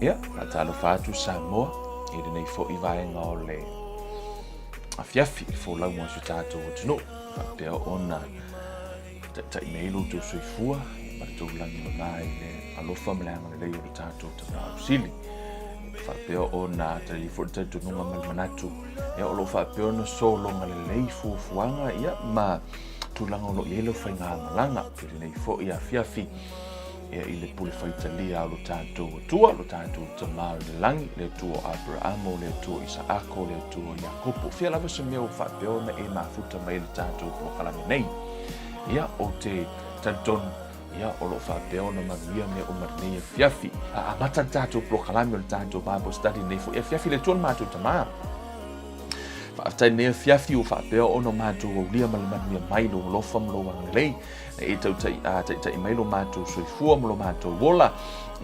Ia, faatalofa atu Samoa i lenei foi vaega o le afiafi i le folau mo si o tatou atunuu. Faapea ona taitai nei lo outou soifua ma le tou lagi mama i le alofa ma le agalelei o le tatou Tapaau Sili. Faapea ona tali foi le talitonuga ma le manatu ia o lo o faapea ona sologa lelei fuafuaga ia ma tulaga o lo o i ai lau faigamalaga i lenei foi afiafi ia i le pule faitalia o lo tatou Atua, lo tatou Tama i le lagi, le Atua o Aperamo, le Atua o Isaako, le Atua o Iakopo. Fia lava se mea ua faapea ona e mafuta mai i le tatou polokalame nei. Ia, ou te talitonu, ia, o lo o faapea ona manuia mea uma i lenei afiafi. A amata le tatou polokalame o le tatou Bible study lenei foi afiafi, le Atua le matou Tama. Faafetai i lenei afiafi ua faapea ona matou aulia ma le manuia mai lou alofa ma lou agalelei. E tautai, a, taitai mai lo matou soifua ma lo matou ola,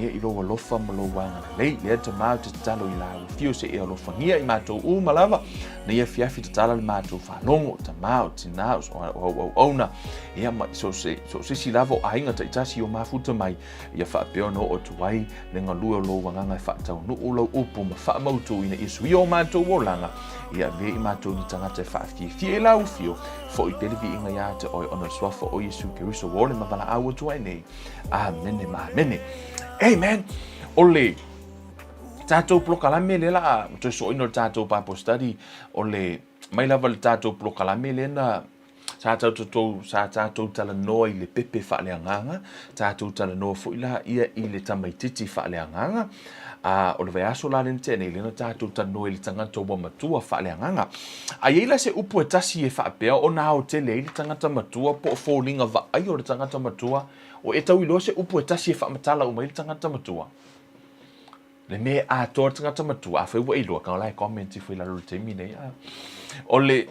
ia i lou alofa ma lou agalelei. Lea Tama ou te tatalo i lau afio se e alofagia i matou uma lava, nei afiafi tatala le matou faalogo, tama o tina o auauauna, ia ma so se, so se isi lava o aiga taitasi o mafuta mai, ia faapea ona oo atu ai le galue o lou agaga e faataunuu lau upu ma faamautu ina ia suia o matou olaga, ia avea i matou ni tagata e faafiafia i lau afio, Foi pea le viiga iā te oe ona o le suafa o Iesu Keriso ua ole ma valaau atu ai nei. Amene ma amene. Amen. O le tatou polokalame lea la a toe soina o le tatou Bible study, o le mai lava le tatou polokalame lea na sa tatou, sa tatou talanoa i le pepe faaleagaga, tatou talanoa foi la ia i le tamaititi faaleagaga. A o le vaiaso la lea na tea nei, lea na tatou talanoa i le tagata ua matua faaleagaga. A i ai la se upu e tasi e faapea ona aotele ai le tagata matua po o foliga vaai o le tagata matua, o e tau iloa se upu e tasi e faamatala uma ai le tagata matua? Le mea e atoa le tagata matua, afai ua e iloa, kau la e comment ifo i lalo i le taimi nei. O le,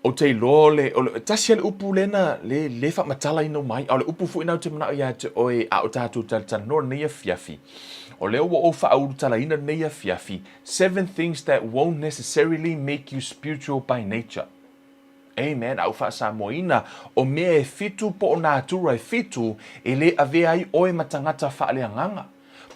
Ou te iloa o le, o le, tasi lava le upu lea na, le, le faamatalaina uma ai, a o le upu foi lena ou te manao ia te oe a o tatou talatalanoa lenei afiafi, o lea ua ou faaulutalaina lenei afiafi, seven things that won't necessarily make you spiritual by nature. Amen. A ou faa-Samoaina, o mea e fitu po o natura e fitu e le avea ai oe ma tagata faaleagaga.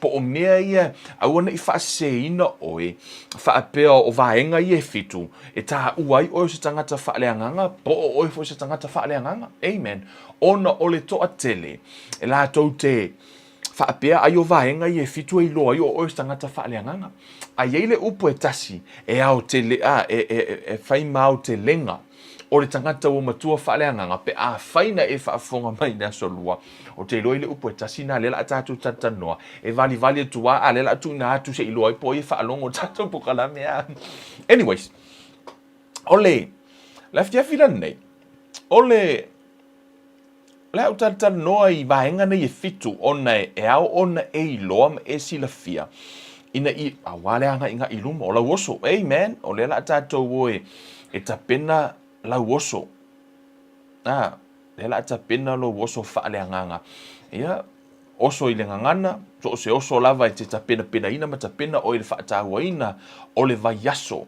Po o mea ia, aua ne i faaseseina oe, faapea o vaega ia e fitu, e taua ai oe o se tagata faaleagaga, po o oe foi o se tagata faaleagaga. Amen. Ona o le toatele, e latou te faapea ai o vaega ia e fitu e iloa ai o oe o se tagata faaleagaga. A i ai le upu e tasi, e aotele, a, e, e, e, e fai ma aotelega. o le tagata ua matua faaleagaga pe afai na e faafofoga mai i le Aso Lua, ou te iloa i le upu e tasi lena lea o le a tatou talatalanoa, e valivali atu lava, a o lea o le a tuuina atu se i iloa ai po o ai e faalogo i le tatou polokalame a. Anyways, o le le afiafi lenei, o le O le a ou talatalanoa i vaega nei e fitu ona e ao ona e iloa ma e silafia ina i, aua le agaigai i luma o lau oso. Amen! O lea o le a tatou o e, e tapena lau oso. A, lea o le a tapena lou oso faaleagaga. Ia, oso i le gagana, so o se oso lava e te tapenapenaina ma tapena oe i le faatauaina o le vaiaso,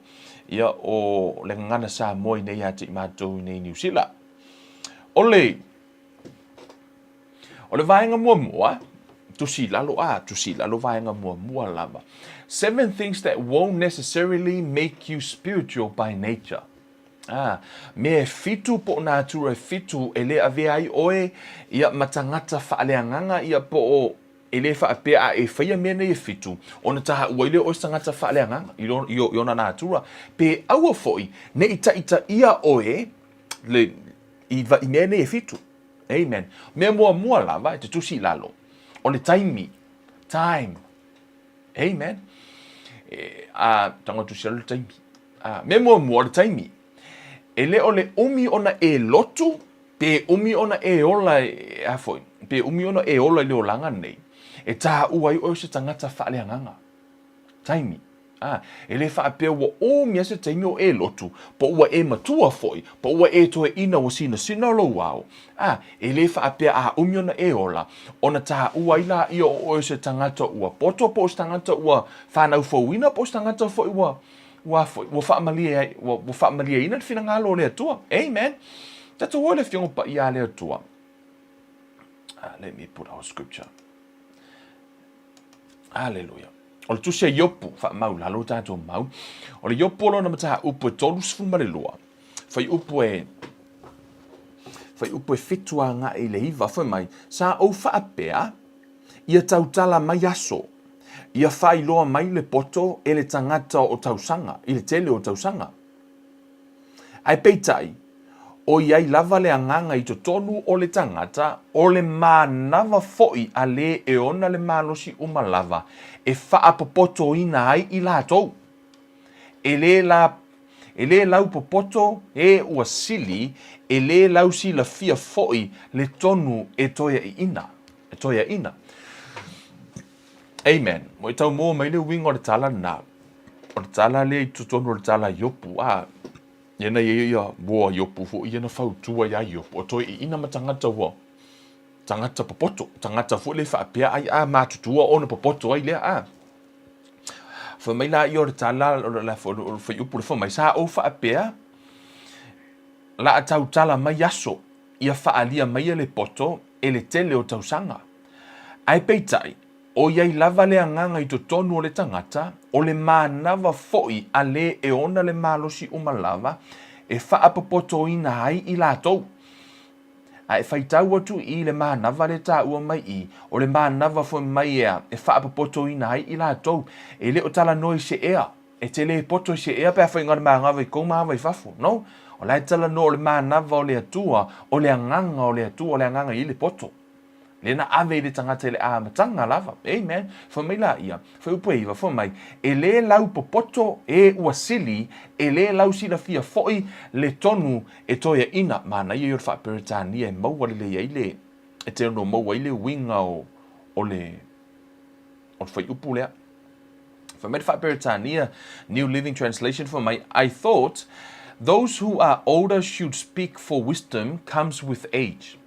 ia, o le gagana Samoa i nei ia te i matou i nei Niu Sila. O le, o le vaega muamua, tusi i lalo, a, tusi i lalo vaega muamua lava. Seven things that won't necessarily make you spiritual by nature. A, mea e fitu po o natura e fitu e le avea ai oe ia ma tagata faaleagaga ia po o e le faapea a e faia mea nei e fitu ona taua ai lea o oe se tagata faaleagaga i, i, i ona natura. Pe aua foi ne i taitaia oe le, i, i mea nei e fitu. Amen. Mea muamua lava e te tusi i lalo, o le taimi. Time. Amen. E, a, tanga tusi lalo le taimi. A, mea muamua o le taimi. E le o le umi ona e lotu, pe umi ona e ola, e, a foi, pe umi ona e ola i le olaga nei, e tāua ai oe o se tagata faaleagaga. Taimi. Ā, e le faapea ua umi a se taimi o e lotu, po ua e matua foi, po ua e toeaina ua sinasina lou ao. Ā, e le faapea a umi ona e ola, ona tāua ai lāia o oe o se tagata ua poto, po o se tagata ua whānau fouina, po o se tagata foi ua, ua foi, ua faamalie ai, ua, ua faamalieina le finagalo o le Atua. Amen. Tatou o i le Afioga Paia a le Atua. Let me put our scripture. Aleluia. O le tusi a Iopu, faamau lalo tatou mau. O le Iopu o lona mataupu e 32, fuaiupu e fuaiupu e fitu agai i le iva, fai mai, Sa ou faapea, ia tautala mai aso, ia faailoa mai le poto e le tagata o tausaga, i le tele o tausaga. Ae peitai, ʻoiai lava le agaga i totonu o le tagata, o le manawa foʻi a lē e ona le malosi uma lava e faapopotoina ai i latou. E lē la, e lē lau popoto e ua sili, e lē lau silafia foʻi le tonu e toeaʻiina, e toeaʻina. Amen. Ua e taumua mai le uiga o le tala lena. O le tala lea i totonu o le tala a Iopu, a, ia na ia ia mua Iopu foi ia na fautua iā Iopu, o toe iina ma tagata ua, tagata popoto, tagata foi le faapea ai a matutua ona popoto ai lea, a. Fai mai la ia o le tala, o le, o le fuaiupu le fai mai, sa ou faapea, la a tautala mai aso, ia faaalia maia le poto e le tele o tausaga. Ae peitai, ʻoiai lava le agaga i totonu o le tagata, o le manawa foʻi a lē e ona le malosi uma lava e faapopotoina ai i latou. A e faitau atu i le manawa le taua mai i, o le manawa foi mai ea e faapopotoina ai i latou, e le o talanoa i se ea. E te le poto i se ea pe afai nga le manava i kou manava i fafo. No. O la e talanoa o le manava o le Atua, o le agaga o le Atua, o le agaga i le poto. Lea na ave i le tagata i le amataga lava. Amen. Fai mai laia, fuaiupu e iva, fai mai, E le lau popoto e ua sili, e le lau silafia foi le tonu e toeaina. Manaia ia o le Faa-Peretania e maua lelei ai le, e te ono maua ai le uiga o, o le, o le fuaiupu lea. Fai mai le Faa-Peretania, New Living Translation, fai mai, I thought, those who are older should speak for wisdom comes with age.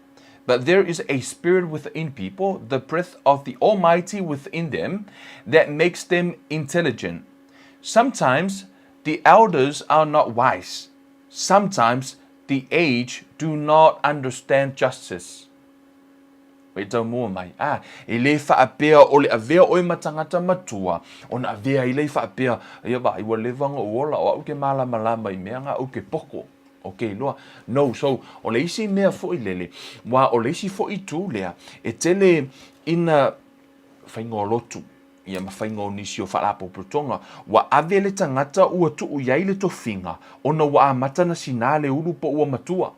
But there is a spirit within people, the breath of the Almighty within them, that makes them intelligent. Sometimes the elders are not wise. Sometimes the aged do not understand justice. E taumua mai, ā, e le faapea o le avea oe ma tagata matua, ona avea ai lea i faapea, ia vaai ua leva ona ou ola, o au ke malamalama i mea nga ou ke poko, okay loa. No, so, o le isi mea foi lele, wa o le isi foi itu lea, e tele ina faiga o lotu. ia ma faiga o nisi o faalapotopotoga, ua ave le tagata ua tuu i ai le tofiga ona ua amata na sina le ulu po ua matua.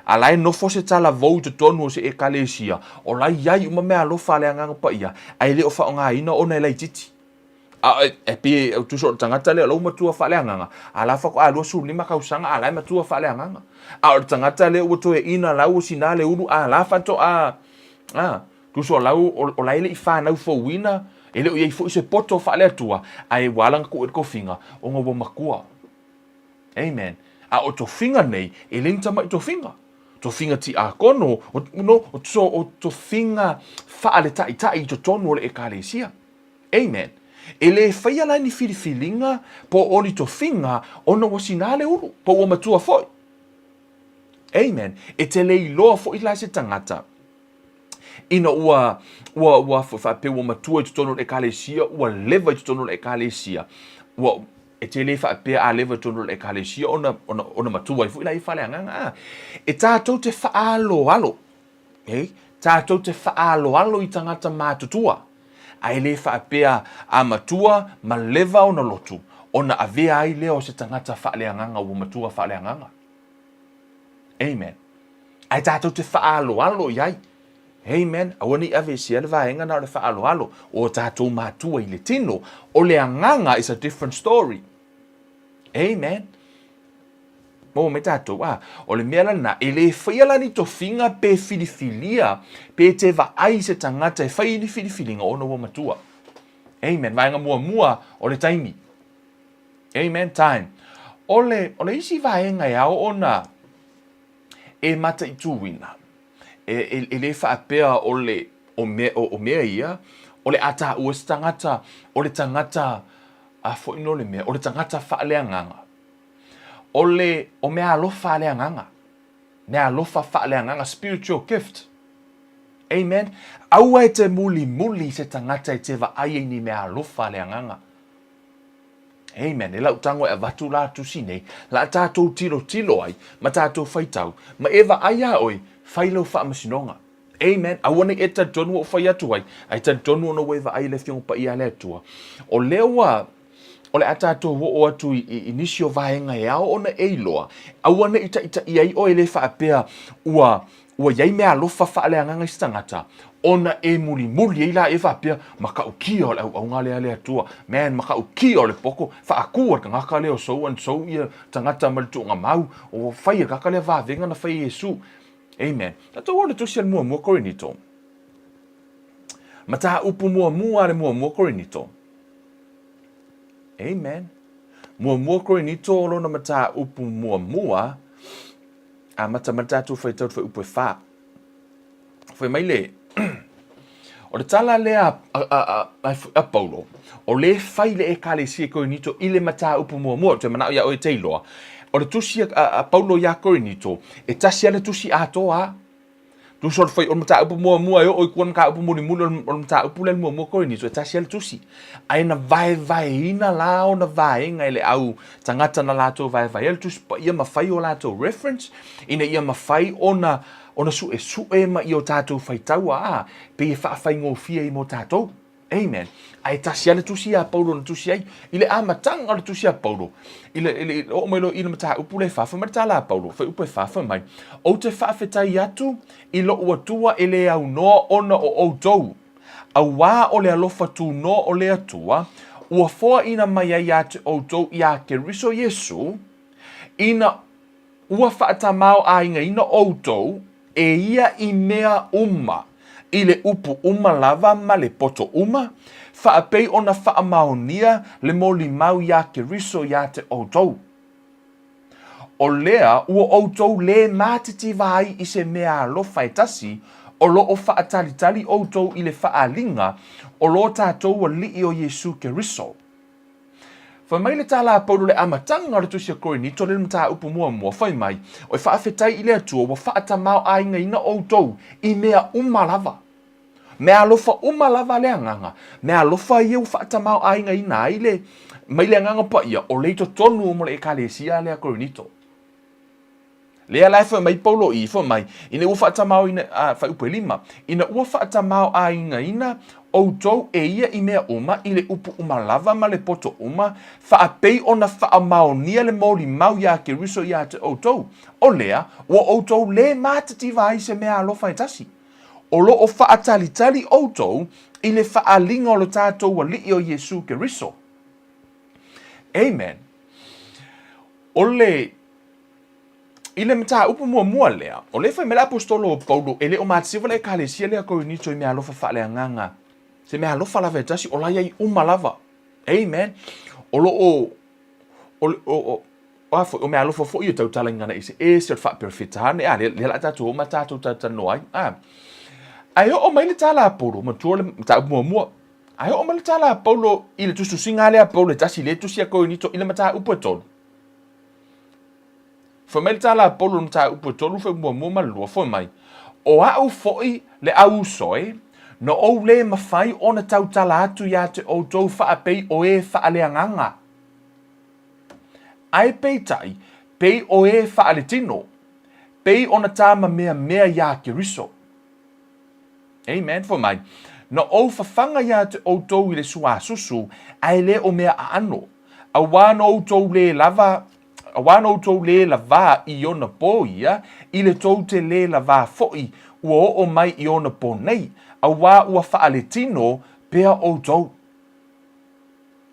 A la e nofo se talavou i totonu o se Ekalesia, o la e i ai uma meaalofa a le Agaga Paia, ae le o faaaogaina ona e laitiiti. A e pei e tusa o le tagata lea o la ua matua faaleagaga, a la faatoa 25 tausaga a la e matua faaleagaga. A o le tagata lea ua toeaina la ua sina le ulu a la faatoa a tusa o la o la e le i fanau fouina, e le o i ai foi se poto faale-Atua, ae ua ala ona tuu i ai le tofiga ona ua matua. Amen. A o tofiga nei, e le ni tamai tofiga. Tofiga tiakono, no, o tofiga faaletaitai i totonu o le Ekalesia. Amen. E le faia la ni filifiliga po o ni tofiga ona ua sina le ulu, po ua matua foi. Amen. E te le iloa foi la se tagata ina ua ua ua faapea ua matua i totonu o le Ekalesia, ua leva i totonu o le Ekalesia, ua e te le faapea a leva i totonu o le Ekalesia ona ona ona matua ai foi la ia faaleagaga. A e tatou te faaaloalo, okay? Tatou te faaaloalo i tagata matutua, ae le faapea a matua ma leva ona lotu ona avea ai lea o se tagata faaleagaga ua matua faaleagaga. Amen. Ae tatou te faaaloalo i ai. Amen. Aua ne i aveesea le vaega na o le faaaloalo o tatou matua i le tino. O le agaga is a different story. Amen. Maua mai tatou, a, o le mea lena, e le faia la ni tofiga pe filifilia, pe te vaai se tagata e fai ni filifiliga ona ua matua. Amen. Vaega muamua o le taimi. Amen. Time. O le, o le isi vaega e ao ona e mataituina, e, e, e le faapea o le, o mea, o, o mea ia, o le a taua se tagata, o le tagata, a foi no le mea, o le tagata faaleagaga. O le, o meaalofa a le Agaga. Meaalofa faaleagaga, spiritual gift. Amen. Aua e te mulimuli i se tagata e te vaai ai ni meaalofa a le Agaga. Amen. E lau tago e avatu la tusi nei, la tatou tilotilo ai, ma tatou faitau, ma e vaai iā oe, fai lau faamasinoga. Amen. Aua ne i e talitonu ua ou fai atu ai, ae talitonu ona ua e vaai i le Afioga Paia a le Atua. O lea ua, o le a tatou oo atu i, i, i nisi o vaega e ao ona e iloa, aua ne i taitaia ai oe le faapea ua, ua i ai meaalofa faaleagaga i se tagata, ona e mulimuli ai la e faapea, matautia o le auaunga lea a le Atua, man, matautia o le poto, faatu a le tagata lea o so and so ia tagata ma le tuugamau, ua fai e le tagata lea vavega na fai e Iesu. Amen. Tatou o le tusi a le muamua Korinito. Mataupu muamua a le muamua Korinito. Amen. Muamua Korinito o lona mataupu muamua, amata mai le tatou faitau le fuaiupu e fa. Fai mai le, o le tala lea a, a, a, a, a Paulo, o lē fai le Ekalesia i Korinito i le mataupu muamua, ou te manao iā oe e te iloa, o le tusi a, a, a Paulo iā Korinito, e tasi lava le tusi atoa. Tusa o le fai, o le mataupu muamua e oo i tua le mataupu mulimuli o le, o le mataupu lea le muamua Korinito, e tasi lava le tusi. Ae na vaevaeina la ona vaega e le au tagata na latou vaevaea le Tusi Paia ma fai o latou reference, ina ia mafai ona ona suesue ma ia o tatou faitaua, ā, pei e faafaigofie ai mo tatou. Amen. Ae tasi lava le tusi a Paulo na tusi ai. I le amataga o le tusi a Paulo, i le, i le, oo mai loa i le mataupu lea e fa, fai mai le tala a Paulo, fuaiupu e fa, fai mai, Ou te faafetai atu i lou Atua e le aunoa ona o outou, auā o le alofa tunoa o le Atua, ua foaina mai ai ia te outou iā Keriso Iesu, ina Ua faatamaoaigaina outou e ia i mea uma, i le upu uma lava ma le poto uma, faapei ona faamaonia le molimau iā Keriso iā te outou. O lea ua outou lē matitiva ai i se meaalofa e tasi, o lo o faatalitali outou i le faaaliga o lo tatou Alii o Iesu Keriso. Fai mai le tala a Paulo i le amataga o le Tusi a Korinito le mataupu muamua, fai mai, Oe faafetai i le Atua ua faatamaoaigaina outou i mea uma lava. Mea alofa uma lava a le Agaga, mea alofa ia ua faatamaoaigaina ai le, mai le Agaga Paia, o lea i totonu mo le Ekalesia lea a Korinito. Lea la e fai mai Paulo i, fai mai, ina ua faatamaoina, a, fuaiupu e lima, ina ua faatamaoaigaina outou e ia i mea uma, i le upu uma lava ma le poto uma, faapei ona faamaonia le molimau iā Keriso iā te outou, o lea, ua outou lē matitiva ai se mea alofa e tasi. O lo o faatalitali outou i le faaaliga o lo tatou Alii o Iesu Keriso. Amen. O le I le mataupu muamua lea, o lea e fai mai le Aposetolo o Paulo e le o matitiva le Ekalesia lea Korinito i meaalofa faaleagaga. Se meaalofa lava e tasi, o la e i ai uma lava. Amen. O lo o, o, o, o, o a foi, o meaalofa foi e tautala i gagana eseese, o le faaperofeta ane, a, lea, lea la tatou o ma tatou talatalanoa ai. A. Ae oo mai le tala a Paulo, matua le mataupu muamua, ae oo mai le tala a Paulo i le tusitusiga lea a Paulo e tasi lea e tusi a Korinito i le mataupu e tolu. Fai mai le tala a Paulo i le mataupu e tolu fai muamua ma le lua, fai mai, O a'u foi le au uso e, na ou lē mafai ona tautala atu iā te outou faapei o ē faaleagaga. Ae peitai, pei o ē faaletino, pei ona tamameamea iā Keriso. Amen. Fai mai, Na ou fafaga iā te outou i le suasusu, ae le o mea aano, auā na outou lē lava, auā na outou lē lavā i ona pō ia, i le tou te lē lavā foʻi ua oo mai i ona pō nei, auā ua faaletino pea outou.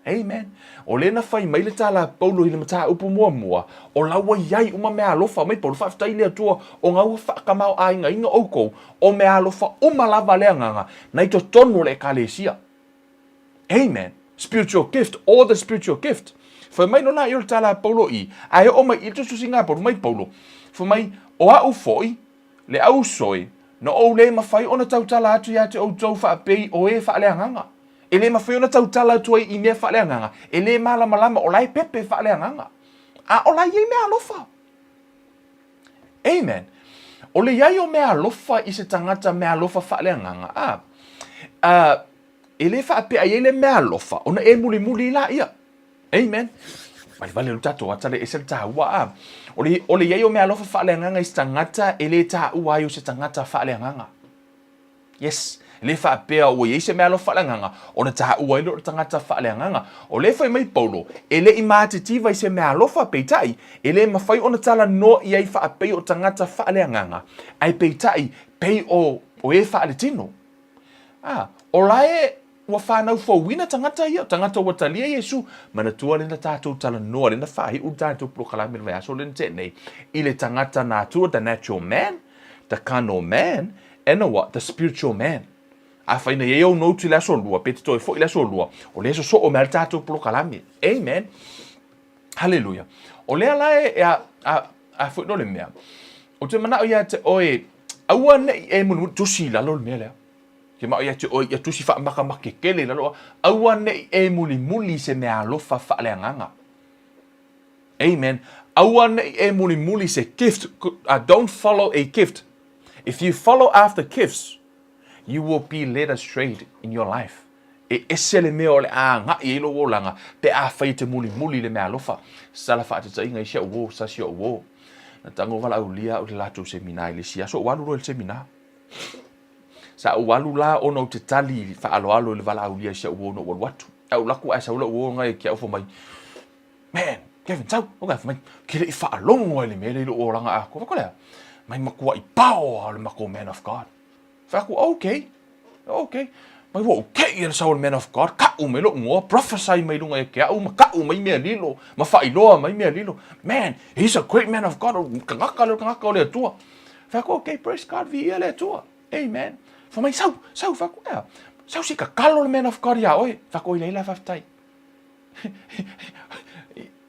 Amen. O lea na fai mai le tala a Paulo i le mataupu muamua, o la ua i ai uma meaalofa mai Paulo, faafetai i le Atua ona ua faatamaoaigaina outou o meaalofa uma lava a le Agaga na i totonu o le Ekalesia. Amen. Spiritual gift, all the spiritual gift. Fai mai no la i o le tala a Paulo i, ae oo mai i le tusitusiga a Paulo, mai Paulo, fai mai, o a'u foi, le au uso e, na ou lē mafai ona tautala atu iā te outou faapei o e faaleagaga. E le mafai ona tautala atu ai i mea faaleagaga, e le malamalama o la e pepe faaleagaga. A o la e i ai meaalofa. Amen. O le i ai o meaalofa i se tagata meaalofa faaleagaga, a, a, e le faapea i ai le meaalofa ona e mulimuli laia. Amen. Valevale lo tatou ata le ese le taua a. O le, o le i ai o meaalofa faaleagaga i se tagata e le taua ai o se tagata faaleagaga. Yes. E le faapea ua i ai se meaalofa faaleagaga ona taua ai lea o le tagata faaleagaga. O lea e fai mai Paulo, e le i matitiva i se meaalofa, peitai, e le mafai ona talanoa i ai faapei o tagata faaleagaga, ae peitai, pei o, o e faaletino. A, o la e ua fanau fouina tagata ia, o tagata ua talia Iesu. Manatua lea na tatou talanoa, lea na faaiu le tatou polokalame i le vaiaso lea na tea nei, i le tagata natura, the natural man, the carnal man, and the what? The spiritual man. Afai na i ai ou notes i le aso lua, pe te toe foi i le aso lua, o lea e sosoo mai le tatou polokalame. Amen. Hallelujah. O lea la e, e a, a, a foi no le mea. Ou te manao ia te oe, aua nei e mulimuli, tusi i lalo le mea lea. Ke mao ia te oe, ia tusi faamakamake kele i lalo, aua nei e mulimuli se mea alofa faaleagaga. Amen. Aua nei e mulimuli se gift. Don't follow a gift. If you follow after gifts, you will be led astray in your life. E ese le mea o le a agai ai lou olaga pe afai e te mulimuli i le meaalofa. Sala faataitaiga i si au uo, sa si o'u uo. Na tago valaaulia au i le latou seminar i le isi aso, ua alu loa i le seminar. Sa ou alu la ona ou te tali faaaloalo i le valaaulia i si au uo na ou alu atu. Ae ou laku ae sau lou uo ngai ki au fai mai, Man, Kevin, sau, okay, fai mai, ke le i faalogo ai le mea lea i lou olaga atoa. Fai atu lea, mai matuai pao lava o le matou man of God. Fai atu, okay, okay. Mai ua ou kei e le sau o le man of God, ka'u mai lou igoa, prophesy mai luga ia te a'u, ma ka'u mai mea lilo, ma faailoa mai mea lilo. Man, he's a great man of God, o le tagata lea o le tagata o le Atua. Fai atu, okay, praise God, viia le Atua. Amen. Fai mai, sau, sau, fai atu, ea, sau se i tatalo le man of God iā oe. Fai atu, oi leai la faafetai.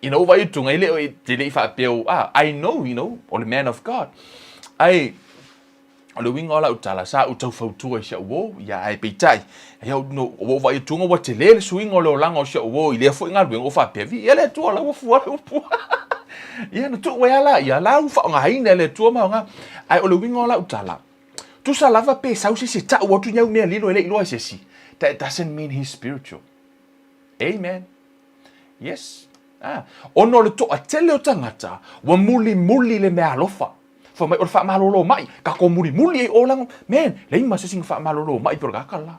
You know, vai tunga, e le, e le i faapea, ah, I know, you know, o le man of God. Ae, o le uiga o lau tala, sa ou tau fautua i si au uo, ia ae peitai, ia ou, no, ua ou vaai atu ua tele le suiga o le olaga o si au uo i lea foi galuega, ua faapea, viia le Atua, la ua fua le upu. Ia, na tuu ai lava la, ia, la ua faaaogaina e le Atua ma aoga. Ae o le uiga o lau tala, tusa lava pe sau se isi e tau atu ni au mea lilo e le i iloa e se isi, that doesn't mean he's spiritual. Amen. Yes. Ah, ona o le toatele o tagata, ua mulimuli le meaalofa. Fai mai o le faamalolo mai, tatou mulimuli ai o lago, man, leai ma se isi na faamalolo mai pei o le tagata le la.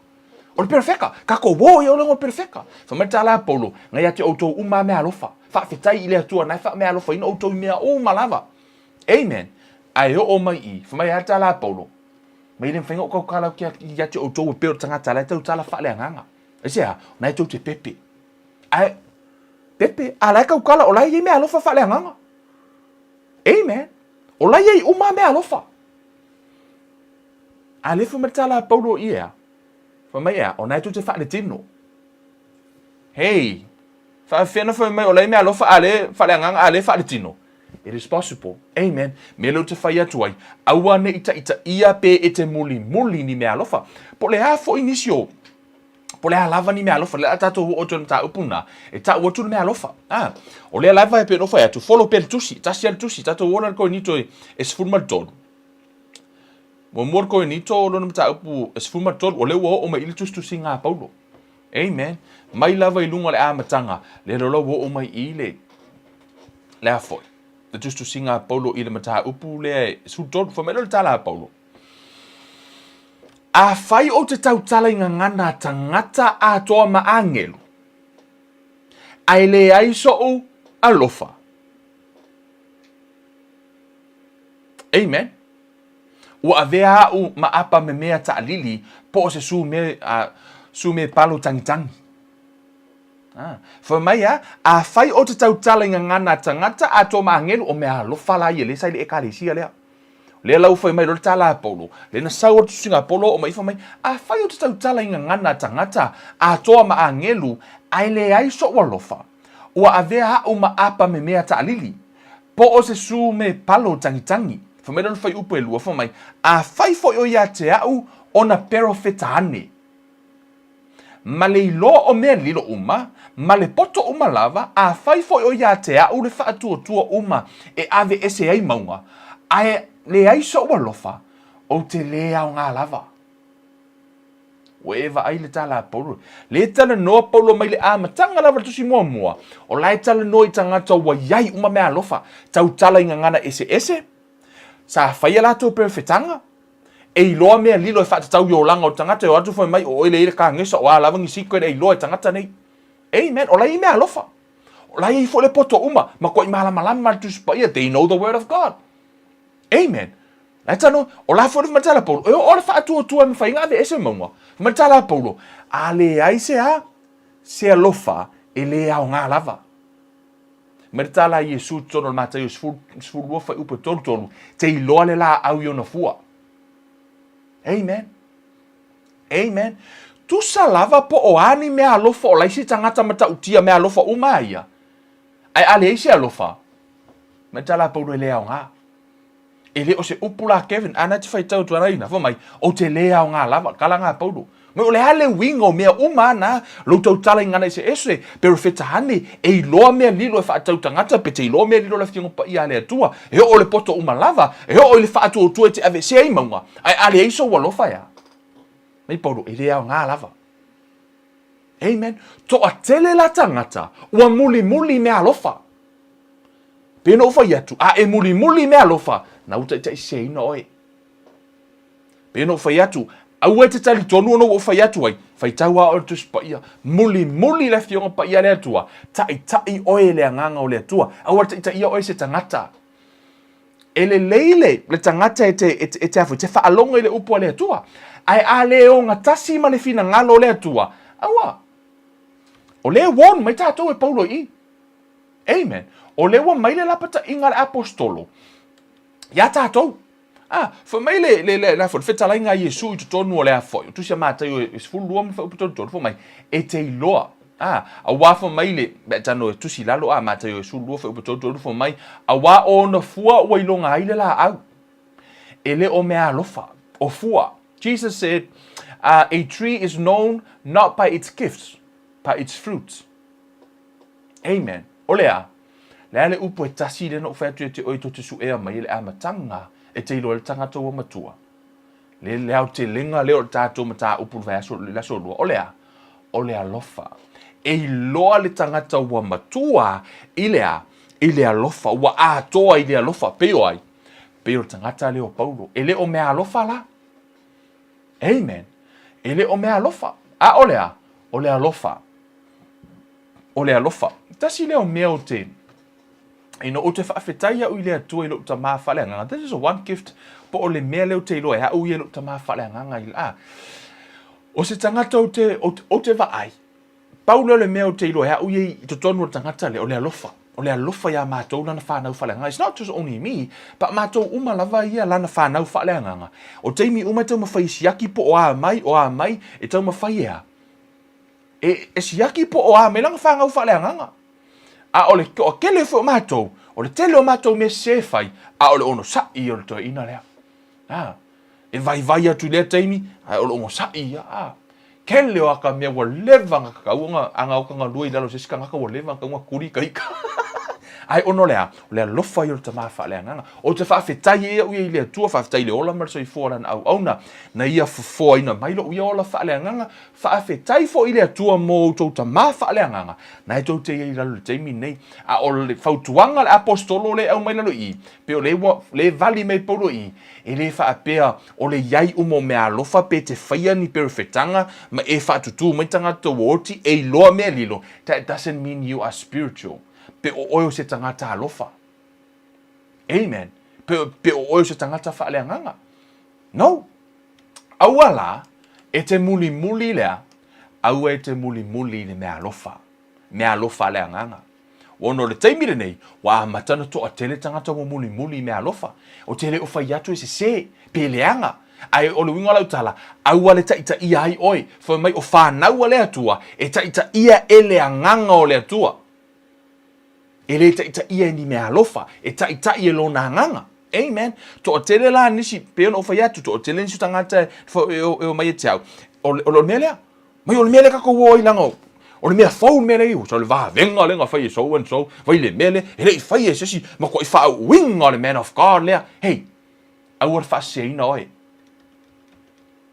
O le perofeta, tatou o ai o lago o le perofeta. Fai mai le tala a Paulo, na ia te outou uma a meaalofa, faafetai i le Atua na e faameaalofaina outou i mea uma lava. Amen. Ae oo mai i, fai mai a le tala a Paulo, mai le mafai ona ou tautala atu ia te outou e pei o le tagata la e tautala faaleagaga. Aisea? O na e tou te pepe. Ae, pepe, a la e tautala, o la e i ai meaalofa faaleagaga. Amen. O la e i ai uma meaalofa. A le fai mai le tala a Paulo i ea? Fai mai ea, o na e tou te faaletino. Hey, faafefea ona fai mai o la e meaalofa a le faaleagaga a le faaletino? It is possible. Amen. Mea lea ou te fai atu ai, aua ne i taitaia pe e te mulimuli ni meaalofa. Po o le a foi nisi o po o le a lava ni meaalofa, lea a tatou oo atu i le mataupu lena, e tau atu le meaalofa. Ah, o lea lava e pei ona ou fai atu, follow pea le tusi, tasi lava le tusi, tatou oo la i le Korinito e 13. Muamua le Korinito lona mataupu e 13, o lea ua oo mai i le tusitusiga a Paulo. Amen. Mai lava i luga o le amataga, lea lola ua oo mai i le, le a foi, le tusitusiga a Paulo i le mataupu lea e 13. Fai mai lea o le tala a Paulo. Afai ou te tautala i gagana a tagata atoa ma agelu, ae leai soʻu alofa. Amen. Ua avea aʻu ma apa memea taʻalili po o se su me, uh, su me palo tagitagi. Ah, fai mai a, afai ou te tautala i gagana a tagata atoa ma agelu, o mea alofa la ia lea sa i le ekalesia lea. Lea la ua fai mai loa le tala a Paulo, lea na sau atu tusiga a Paulo oo mai fai mai, afai ou te tautala i gagana a tagata atoa ma agelu, ae leai soʻu alofa, ua avea aʻu ma apa memea taʻalili, Po o se su me palo tagitagi. Fai mai lona fuaiupu e lua, fai mai, Afai foi o ia te aʻu ona perofeta ane, ma le iloa o mea lilo uma, ma le poto uma lava, afai foi o ia te aʻu le faatuatua uma e ave ese ai mauga, ae leai soʻu alofa, ou te lē aoga lava. Ua e vaai i le tala a Paulo. Le talanoa Paulo mai le amataga lava le tusi muamua, o la e talanoa i tagata ua i ai uma meaalofa, tautala i gagana eseese, sa faia latou perofetaga, e iloa mea lilo e faatatau i olaga o le tagata, e o atu fai mai o oe le i le kagesa, o a lava ni secret e iloa e tagata nei. Amen. O la e i ai meaalofa. O la e i ai foi le poto uma, matuai malamalama le Tusi Paia, they know the word of God. Amen. La e tano, o la foi le matala Paulo, e o le faatuatua e mafai ona aveese mauga. Matala a Paulo, a leai se a, se alofa e le aoga lava. Mai le tala a Iesu i totonu o le Mataio 12 fuaiupu e 33, te iloa le laau i ona fua. Amen. Amen. Tusa lava po o a ni mea alofa o lai se tagata matautia mea alofa uma a ia. Ae a leai se alofa, mai le tala a Paulo e le aoga. E le o se upu la Kevin, a na te faitau atu ana ina, fai mai, ou te le aoga lava, tala nga Paulo. Mai o le a le uiga o mea uma ana, lou tautala i ngana eseese, perofeta ane, e iloa mea lilo e faatau tagata, pe te iloa mea lilo le Afioga Paia a le Atua, e oo le poto uma lava, e oo i le faatuatua e te aveesea ai mauga, ae a leai sou alofa e a? Mai Paulo, e le aoga lava. Amen. Toatele la tagata, ua mulimuli mea alofa. Pei ona ou fai atu, a e mulimuli mea alofa, na ua taitaiseseina oe. Pei ona ou fai atu, aua e te talitonu ona ua ou fai atu ai, faitau a oe le Tusi Paia, mulimuli le Afioga Paia a le Atua, taitai oe e le Agaga o le Atua, aua le taitaia oe e se tagata. E lelei le, le tagata e te, e te, e te, e te faalogo i le upu a le Atua, ae a le ogatasi ma le finagalo o le Atua, aua. O lea e warn mai tatou e Paulo i i. Amen. O lea ua mai le lapataiga a le aposetolo iā tatou. Ah, fai mai le, le, le, le, le fetalaiga a Iesu i totonu o le a foi, o Tusi a Mataio e 12 ma fuaiupu 33, fai mai, e te iloa. Ah, auā fai mai le, me tano e tusi lalo a Mataio e 12 fuaiupu 33, fai mai, auā o ona fua ua iloga ai le laau. E le o mea alofa, o fua. Jesus said, a tree is known not by its gifts, but its fruits. Amen. O le a? Le a le upu e tasi lea na ou fai atu ia te oe tou te suea mai i le amataga e te iloa ai le tagata ua matua. Le, le aotelega lea o le tatou mataupu i le vaiaso, le aso lua. O le a? O le alofa. E iloa le tagata ua matua i le a? I le alofa. Ua atoa i le alofa. Pei o ai? Pei o le tagata lea o Paulo. E le o meaalofa la. Amen. E le o meaalofa. A o le a? O le alofa. O le alofa. Tasi lea o mea ou te you know, ou te faafetai au i le Atua i lou tamā faaleagaga. This is one gift po o le mea lea ou te iloa e au ia i lou tamā faaleagaga i la. O se tagata ou te, ou te, ou te vaai, pau lea o le mea ou te iloa e au ia i totonu o le tagata lea, o le alofa. O le alofa iā matou lana fanau faaleagaga. It's not just only me, but matou uma lava ia lana fanau faaleagaga. O taimi uma e taumafai e siaki po o a mai, o a mai, e taumafai e a? E, e siaki po o a mai lana fanau faaleagaga. A o le toatele foi o matou, o le tele o matou mea sese e fai, a o le onosai ia o le toeaina lea. A, e vaivai atu i lea taimi, ae o le onosai ia. A, tele o aka mea ua leva ona tatau ona, ana o ta galue i lalo o se isi tagata ua leva ona tatau ona tuli ita ita. Ae ona o le a? O le alofa ia o le tama faaleagaga. Ou te faafetai ai au ia i le Atua, faafetai i le ola ma le soifua o lana auauna, na ia fofoaina mai lou ia ola faaleagaga, Faafetai foi i le Atua mo outou tama faaleagaga, na e tou te i ai i lalo i le taimi lenei. A o le fautuaga a le Aposetolo lea e aumai i lalo i i, pei o lea ua le vali mai Paulo i i, e le faapea o le i ai uma o meaalofa pe te faia ni perofetaga ma e faatutū mai tagata ua oti e iloa mea lilo, that doesn't mean you are spiritual. Pe o oe o se tagata alofa. Amen. Pe, pe o oe o se tagata faaleagaga. No. Aua la e te mulimuli lea, aua e te mulimuli i le meaalofa, meaalofa a le Agaga. Ona o le taimi lenei, ua amata ona toatele tagata ua mulimuli i meaalofa. Ou te le o fai atu e sese, pe leaga. Ae o le uiga o lau tala, aua le taitaia ai oe, fai mai o fanau a le Atua, e taitaia e le Agaga o le Atua. E le taitaia e ni meaalofa, e taitai e Lona Agaga. Amen. Toatele la nisi, pei ona ou fai atu, toatele nisi o tagata e omai ia te au, o le mea lea, mai o le mea lea tatou o ai leaga o le mea fou le mea lea, o le vavega lea na fai e so and so, vai le mea lea, e le i faia e se isi, matuai faauiga o le man of God lea. Hei, aua le faaseseina oe.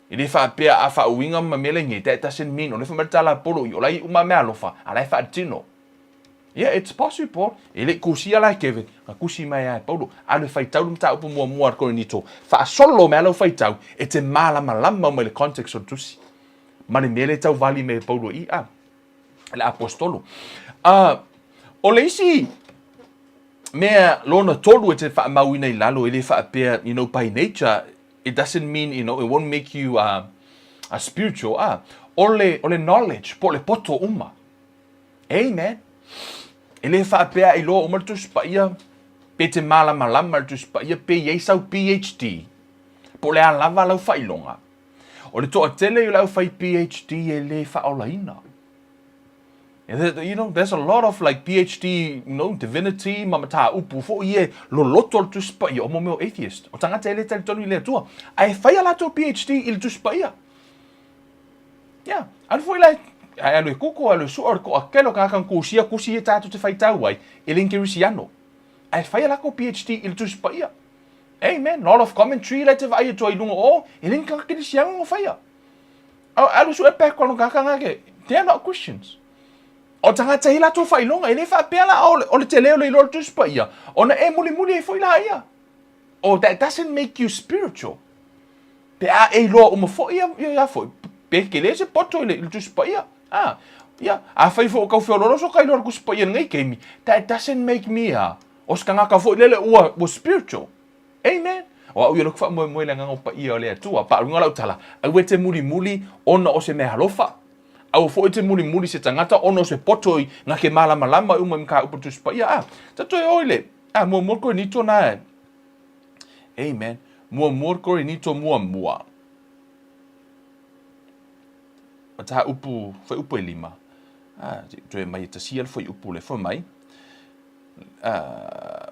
E le faapea a faauiga ma mea lea nei, that doesn't mean, o lea fai mai le tala a Polo i, o la e iu ma meaalofa, a la e faatino. Yeah, it's possible. E le i kusia la e Kevin, na kusi mai a e Paulo. Alu e faitau le mataupu muamua a le Korinito. Faasolo mai lau faitau, e te malamalama uma i le context o le tusi. Ma le mea lea e tau vali mai e Paulo i a, le aposetolo. O le isi mea lona tolu e te faamauina i lalo, e le faapea, you know, by nature, it doesn't mean, you know, it won't make you a spiritual. O le, o le knowledge, po o le poto uma. Amen. E le faapea e iloa uma le Tusi Paia, pe te malamalama i le Tusi Paia, pe i ai sau PhD, po o le a lava lau faailoga. O le toatele o le aufai PhD e le faaolaina. You know, there's a lot of like PhD, you know, divinity, ma mataupu foi ia loloto le Tusi Paia o mo mea o atheist. O tagata e le talitonu i le Atua. Ae fai a latou PhD i le Tusi Paia. Yeah, alu foi la e alu e kuko, alu e sua o le toatele o tagata na kusia kusi ia tatou te faitau ai, e le ni kerisiano. Ae fai a latou PhD i le Tusi Paia. Amen. Lot of commentary la e te vaai atu ai i luga o o, e le ni tagata kerisiano na faia. Alu sue background o tagata na ke, they are not Christians. O tagata i latou faailoga, e le faapea la o le tele o le iloa o le Tusi Paia, ona e mulimuli ai foi laia. Oh, that doesn't make you spiritual. Pe a e iloa uma foi ia, ia, ia foi. Pe kele se poto i le, i le Tusi Paia. Ah, ia, afai foi o kau feoloolo so ka iloa le Tusi Paia i lenei keimi, that doesn't make me a, o se tagata foi lele ua, ua spiritual. Amen. O au ia loku faamoemoe i le agaga o paia o le Atua. Paʻaluga lau tala, aua e te mulimuli ona o se mea alofa. Aua foi e te mulimuli se tagata ona o se poto i nga ke malamalama i uma i mataupu o le Tusi Paia. Ah, tatou e o i le, ah, muamua le Korinito na e. Amen. Muamua le Korinito muamua. Mataupu, fuaiupu e lima. Ah, toe mai e tasia le fuaiupu le fai mai. Ah,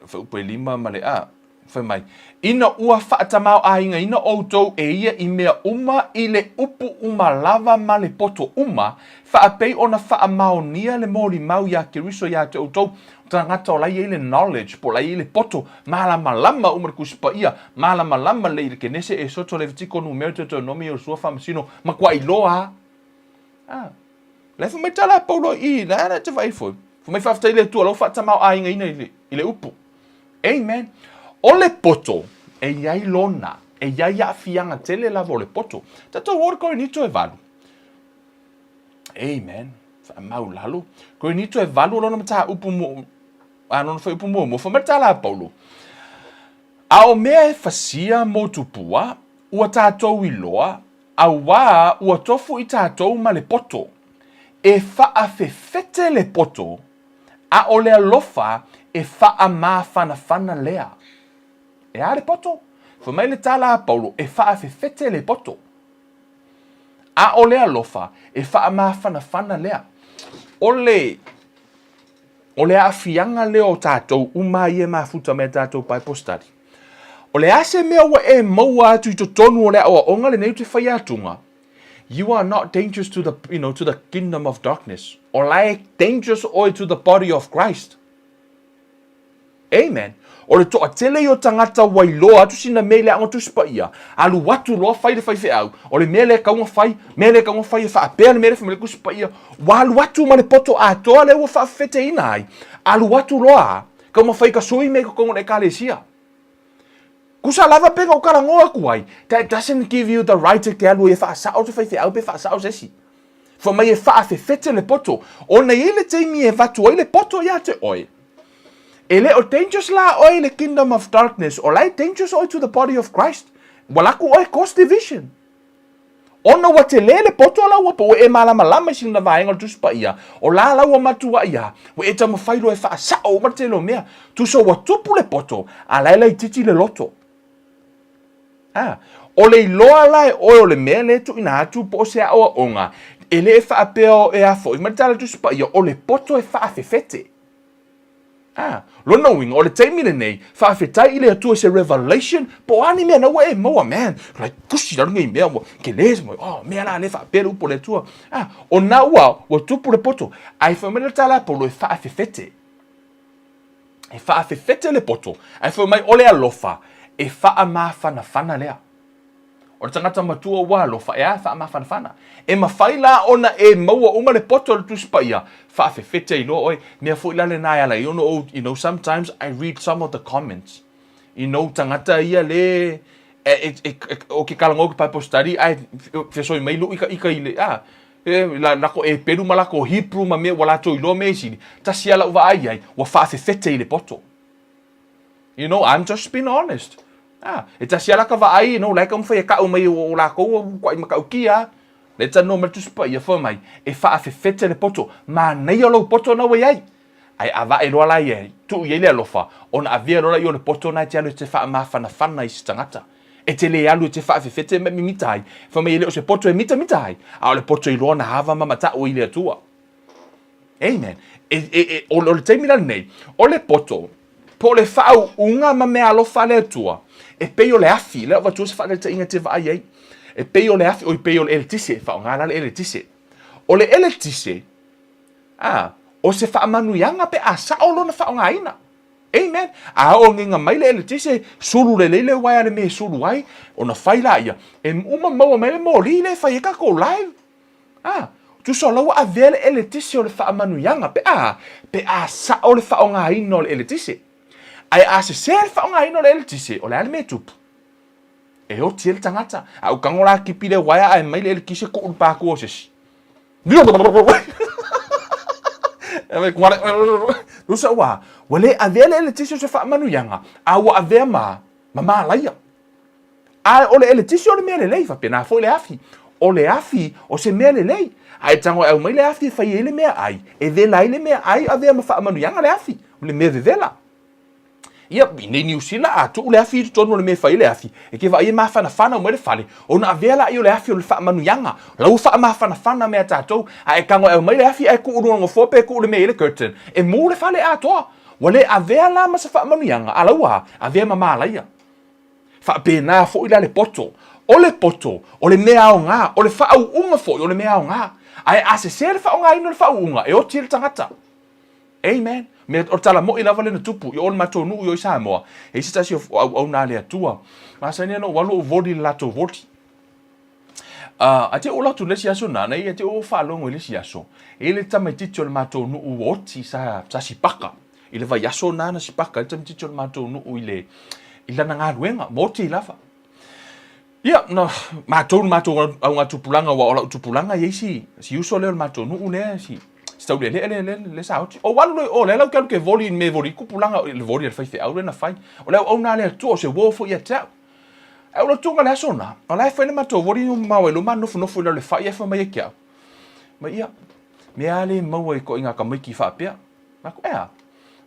fuaiupu e lima ma le a. Fai mai, Ina ua faatamaoaigaina outou e ia i mea uma i le upu uma lava ma le poto uma, faapei ona faamaonia le molimau iā Keriso iā te outou, tagata o la i ai le knowledge, po o la i ai le poto, malamalama uma le Tusi Paia, malamalama lelei i le Kenese, Esoto, Levitiko, Numera, Deuteronomi, Iosua, Faamasino, matua iloa a. Ah. La e fai mai tala a Paulo i, la la te vaai foi. Fai mai faafetai i le Atua, la ua faatamaoaigaina i le, i le upu. Amen. O le poto, e i ai lona, e i ai aafiaga tele lava o le poto. Tatou o i le Korinito e valu. Amen. Faamaulalo. Korinito e valu o lona mataupu mo, a lona fuaiupu muamua, fai mai le tala a Paulo, A o mea e fasia mo tupua, ua tatou iloa, auā ua tofu i tatou ma le poto. E faafefete le poto, a o le alofa e faamafanafana lea. E a le poto? Fai mai le tala a Paulo, e faafefete le poto. A o le alofa e faamafanafana lea. O le, o le aafiaga lea o tatou uma ia e mafuta mai a tatou Bible study. O le a se mea ua e maua atu i totonu o le aoaoga lenei ou te faia atuga, you are not dangerous to the, you know, to the kingdom of darkness. O la e dangerous oe to the body of Christ. Amen. O le toatele ia o tagata ua iloa atu sina mea i le Aoga Tusi Paia, alu atu loa fai le faifeau, o le mea lea e tatau ona fai, mea lea e tatau ona fai e faapea le mea lea e fai mai le Tusi Paia, ua alu atu ma le poto atoa lea ua faafefeteina ai, alu atu loa a, taumafai ka sui mea i totonu o le Ekalesia. Tusa lava pe na ou talanoa atu ai, that doesn't give you the right e te alu ai e faasao se faifeau pe faasao se isi. Fai mai e faafefete le poto, ona e i ai le taimi e avatu ai le poto ia te oe. E le o dangerous la oe i le kingdom of darkness, o la e dangerous oe to the body of Christ. Ua alu atu oe cause division. Ona ua tele le poto la ua po ua e malamalama i sina vaega o le Tusi Paia, o la la ua matuai a, ua e taumafai loa e faasao uma le tele o mea. Tusa ua tupu le poto, a la e laitiiti le loto. A, o le iloa la e oe o le mea lea e tuuina atu po o se aoaoga, e le faapea e a foi mai le Tala Tusi Paia, o le poto e faafefete. A, lona uiga, o le taimi lenei, faafetai i le Atua i se revelation, po o a ni mea na ua e maua, man, like, tusi lalo nei mea, ua tele se mai, oh, mea la lea faapea le upu a le Atua. A, o na ua, ua tupu le poto, ae fai mai le tala a Paulo e faafefete. E faafefete le poto, ae fai mai o le alofa, e faamafanafana lea. O le tagata matua ua alofa, e a e faamafanafana. E mafai la ona e maua uma le poto o le Tusi Paia, faafefete ai loa oe. Mea foi la lena e ala ai ona ou, you know, sometimes I read some of the comments, you know, tagata ia le, e, e, e, o ke talanoa ke Bible study, ae fesoi mai lou ika ika i le, a, e, la, lako e pelu ma lako Hebrew ma mea ua latou iloa mea isili, tasi a lau vaai ai, ua faafefete i le poto. You know, I'm just being honest. Ah, e tasi ala ka vaai, you know, la e taumafai e kau mai o lakou ua kuai matautia. Le talanoa mai le Tusi Paia, fai mai, e faafefete le poto, manaia lou poto na ua i ai. Ae a vae loa la ia, tuu i ai le alofa, ona avea loa laia o le poto na e te alu e te faamafanafana i se tagata. E te le alu e te faafefete ma e mimita ai. Fai mai e le o se poto e mitamita ai, a o le poto i loa na ava ma matau i le Atua. Amen. E, e, e, o, o le taimi la lenei, o le poto, po o le faauuga ma mea alofa a le Atua, e pei o le afi, lea ua avatu se faataitaiga e te vaai ai, e pei o le afi, oi pei o le eletise, faaaoga la le eletise. O le eletise, a, o se faamanuiaga pe a sao lona faaaogaina. Amen. A oo ngega mai le eletise, sulu lelei le uaea le mea e sulu ai, ona fai laia, e uma maua mai le moli lea e fai ai tatou live. A, tusa o la ua avea le eletise o le faamanuiaga, pe a, pe a sao le faaaogaina o le eletise. Ae a sese le faaaogaina o le eletise, o le a le mea e tupu? E oti ai le tagata. A ou tago la kipi le uaea ae mai le eletise tuu i le pākua o se isi. Tusa ua, ua le avea le eletise o se faamanuiaga, a ua avea ma, ma malaia. A o le eletise o le mea lelei, faapena foi le afi. O le afi, o se mea lelei. A e tago e aumai le afi e fai ai le meaai, e vela ai le meaai, avea ma faamanuiaga le afi, o le mea vevela. Ia, i nei Niu Sila, a tuu le afi i totonu o le mea e fai ai le afi, e te vaai e mafanafana uma ai le fale, ona avea laia o le afi o le faamanuiaga. O la ua faamafanafana mea a tatou. A e tago e aumai le afi ae tuu i luga o le nofoa pe tuu i le mea e i ai le curtain, e mu le fale atoa. Ua le avea la ma se faamanuiaga, a la ua avea ma malaia. Faapena foi la le poto. O le poto, o le mea aoga, o le faauuga foi, o le mea aoga. Ae a sese le faaaogaina o le faauuga, e oti ai le tagata. Amen. Mea, o le tala moi lava lea na tupu i o le matou nuu i o i Samoa, e i ai se tasi o auauna a le Atua, masani ana ou alu ou voli i le latou voli. Ae te i ou alu atu i le isi aso nana ia, te i ou faalogo i le isi aso, e i ai le tamaitiiti o le matou nuu ua oti sa, sa sipaka. I le vaiaso na na sipaka ai le tamaitiiti o le matou nuu i le, i lana galuega, moti lava. Ia, na matou le matou augatupulaga, aua o lau tupulaga e i ai si, si uso lea o le matou nuu lea, si, si taulealea lea, lea, lea sa oti. Ou alu loa i o, lea la ou te alu ou te voli i le mea e voli ai tupulaga, le voli a le faifeau lea na fai. O le auauna a le Atua, o se uo foi ia te au. Ae ou alu atu i le aso lena, o la e fai le matou voli, ma ai loa ma nofonofo i lalo i le fai ae fai mai ia te au, ma ia, mea lava le maua i ituaiga tamaiti faapea. Aku, e a?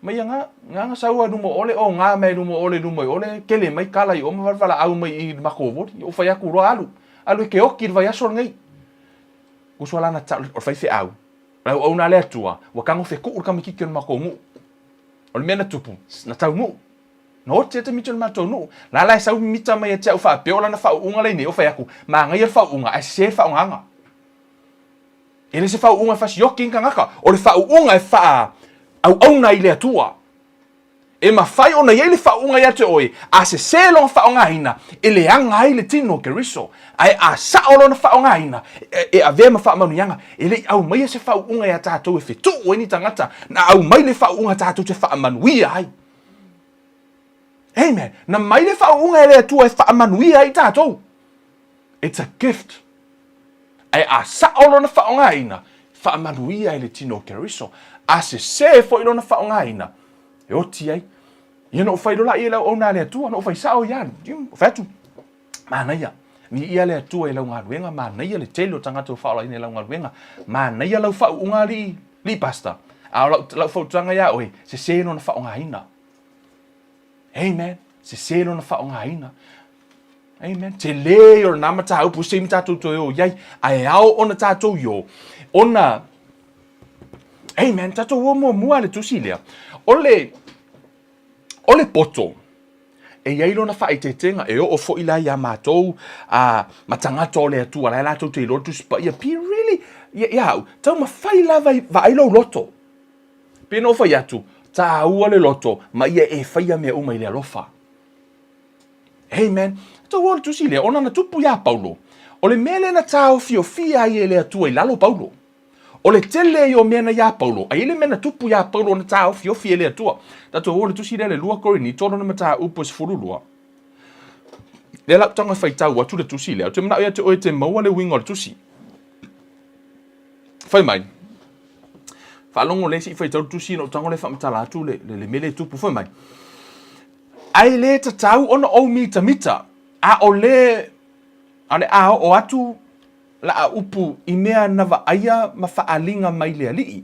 Ma ia nga, nga na sau a luma o ole, o nga mai luma o ole, luma i ole, kele mai kala i o ma valaau mai i le matou voli. Ou fai atu loa alu, alu e te oti i le vaiaso lenei. Uso a lana tau, o le faifeau, o le auauna a le Atua, ua tago fetuu le tamaititi o le matou nuu. O le mea na tupu, na taunuu. Na oti ai tamaiti o le matou nuu. La la e sau mimita mai ia te au faapea o lana faauuga lea i nei, ou fai atu, manaia le faauuga ae sese le faaaogaga. E le se faauuga e faasioki ai ni tagata, o le faauuga e faaauauna ai i le Atua. E mafai ona i ai le faauuga ia te oe, a sese lona faaaogaina, e leaga ai le tino o Keriso. Ae a sao lona faaaogaina, e avea ma faamanuiaga. E le i aumaia se faauuga ia tatou e fetuu ai ni tagata, na aumai le faauuga tatou te faamanuia ai. Amen. Na mai le faauuga e le Atua e faamanuia ai tatou. It's a gift. Ae a sao lona faaaogaina, faamanuia ai le tino o Keriso. A sese foi lona faaaogaina, e oti ai. Ia na ou fai loa laia i le auauna a le Atua, na ou fai sao ia, fai atu, manaia, viia le Atua i lau galuega, manaia le tele o tagata ua faaolaina i lau galuega, manaia lau faauuga alii, alii pastor. A o lau, lau fautuaga ia oe, sese lona faaaogaina. Amen. Sese lona faaaogaina. Amen. Tele o lena mataupu se taimi tatou toe o i ai, ae ao ona tatou i o, ona, amen, tatou o muamua le tusi lea. O le, o le poto, e i ai lona faaeteetega, e oo foi la iā matou a, ma tagata o le Atua, la e latou te iloa le Tusi Paia, be really, ia, ia au, taumafai lava i vaai lou loto. Pei ona ou fai atu, tāua le loto, ma ia e faia mea uma i le alofa. Amen. Tau o le tusi lea, ona na tupu iā Paulo, o le mea lea na taofiofia ai e le Atua i lalo Paulo. O le tele ia o mea na iā Paulo, a i ai le mea na tupu iā Paulo na taofiofi e le Atua. Tatou o le tusi lea le 2 Korinito lona mataupu e 12. Lea la ou tago e faitau atu le tusi lea, ou te manao ia te oe e te maua le uiga o le tusi. Fai mai, faalogo lea se i faitau le tusi ona ou tago lea e faamatala atu le, le, le mea lea e tupu. Fai mai, Ae le tatau ona ou mitamita, a o le a o le a oo atu la upu i mea na vaaia ma faaaliga mai le Alii.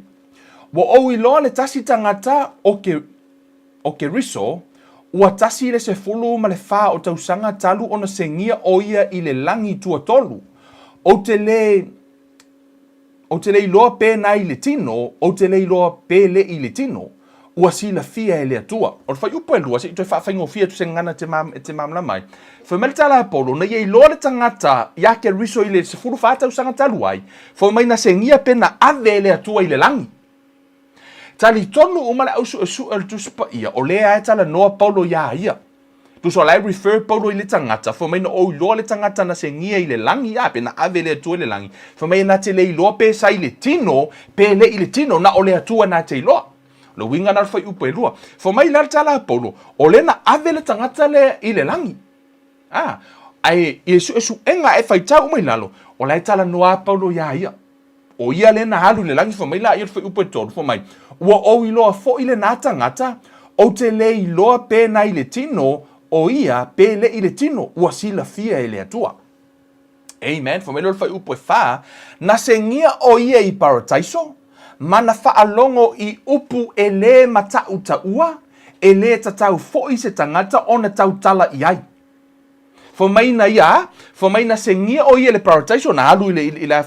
Ua ou iloa le tasi tagata o ke o Keriso, ua tasi le 14 o tausaga talu ona segia o ia i le lagi tuatolu. Ou te le Ou te le iloa pe na i le tino, ou te le iloa pe le i le tino, ua silafia e le Atua. O le fuaiupu e lua, se i toe faafaigofie atu se gagana e te malamalama ai. Fai mai le tala a Paulo, na ia iloa le tagata iā Keriso i le 14 tausaga talu ai, fai mai na segia pe na ave e le Atua i le lagi. Talitonu uma le au suesue o le Tusi Paia, o lea e talanoa Paulo iā ia. Tusa o la e refer Paulo i le tagata, fai mai na ou iloa le tagata na segia i le lagi, a, pe na ave e le Atua i le lagi, fai mai na te le iloa pe sa i le tino, pe le i le tino, na o le Atua na te iloa. O le uiga na o le fuaiupu e lua. Fai mai la le tala a Paulo, o lea na ave le tagata lea i le lagi. A, ae i le suesuega e faitau uma i lalo, o la e talanoa a Paulo iā ia. O ia lea na alu i le lagi, fai mai laia o le fuaiupu e tolu, fai mai, Ua ou iloa foi lenā tagata, ou te le iloa pe na i le tino o ia pe le i le tino, ua silafia e le Atua. Amen. Fai mai lea o le fuaiupu e fā, Na segia o ia i Parataiso, ma na faalogo i upu e lē mataʻutaʻua, e lē tatau foi se tagata ona tautala i ai. Fai mai na ia a, fai mai na segia o ia i le parataiso, na alu i le, i le,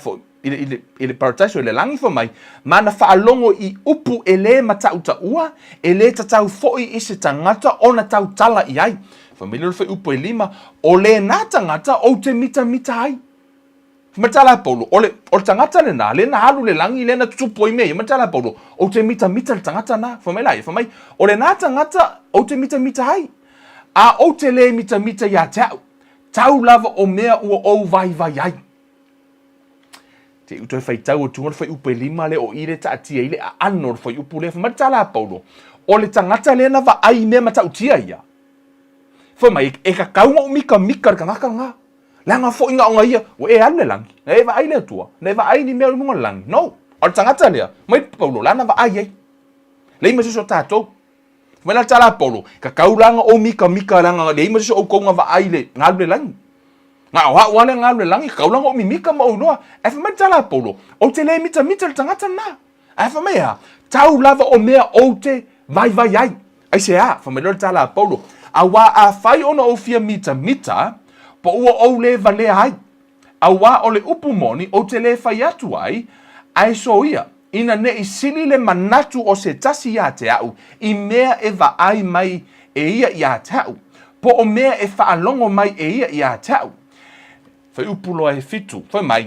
i le, i le, i le parataiso i le lagi fai mai, ma na faalogo i upu e lē mataʻutaʻua, e lē tatau foi i se tagata ona tautala i ai. Fai mai lea o le fuaiupu e lima, o lenā tagata ou te mitamita ai. Fai mai le tala a Paulo, o le, o le tagata lenā, lea na alu i le lagi, lea na tutupu ai mea ia, fai mai le tala a Paulo, ou te mitamita i le tagata nā. Fai mai la ia, fai mai, o lenā tagata ou te mitamita ai, a ou te lē mitamita iā te au, tau lava o mea ua ou vaivai ai. Te i toe faitau atu le fuaiupu e lima lea o i lea taatia ai le aano o le fuaiupu lea. Fai mai le tala a Paulo, o le tagata lea na vaai i mea matautia ia. Fai mai, e tatau ona ou mitamita i le tagata lena. Leaga foi na ona ia, ua e alu i le lagi, na e vaai i le Atua, na e vaai i ni mea i luga o le lagi. No. A o le tagata lea, mai Paulo, la na vaai ai. Leai ma se isi o tatou. Fai mai la le tala a Paulo, tatau la ona ou mitamita leaga leai ma se isi o outou na vaai i le, na alu i le lagi. Na o au lava lea na alu i le lagi, tatau la ona ou mimita ma ou iloa. Ae fai mai le tala a Paulo, ou te le mitamita i le tagata lena. Ae fai mai e a? Tau lava o mea ou te vaivai ai. Aisea? Fai mai loa le tala a Paulo, Auā afai ona ou fia mitamita, po ua ou le valea ai. Auā o le upu moni ou te le fai atu ai, ae soia, ina ne i sili le manatu o se tasi iā te a'u i mea e vaai mai e ia iā te a'u, po o mea e faalogo mai e ia iā te a'u. Fuaiupu loa e fitu, fai mai,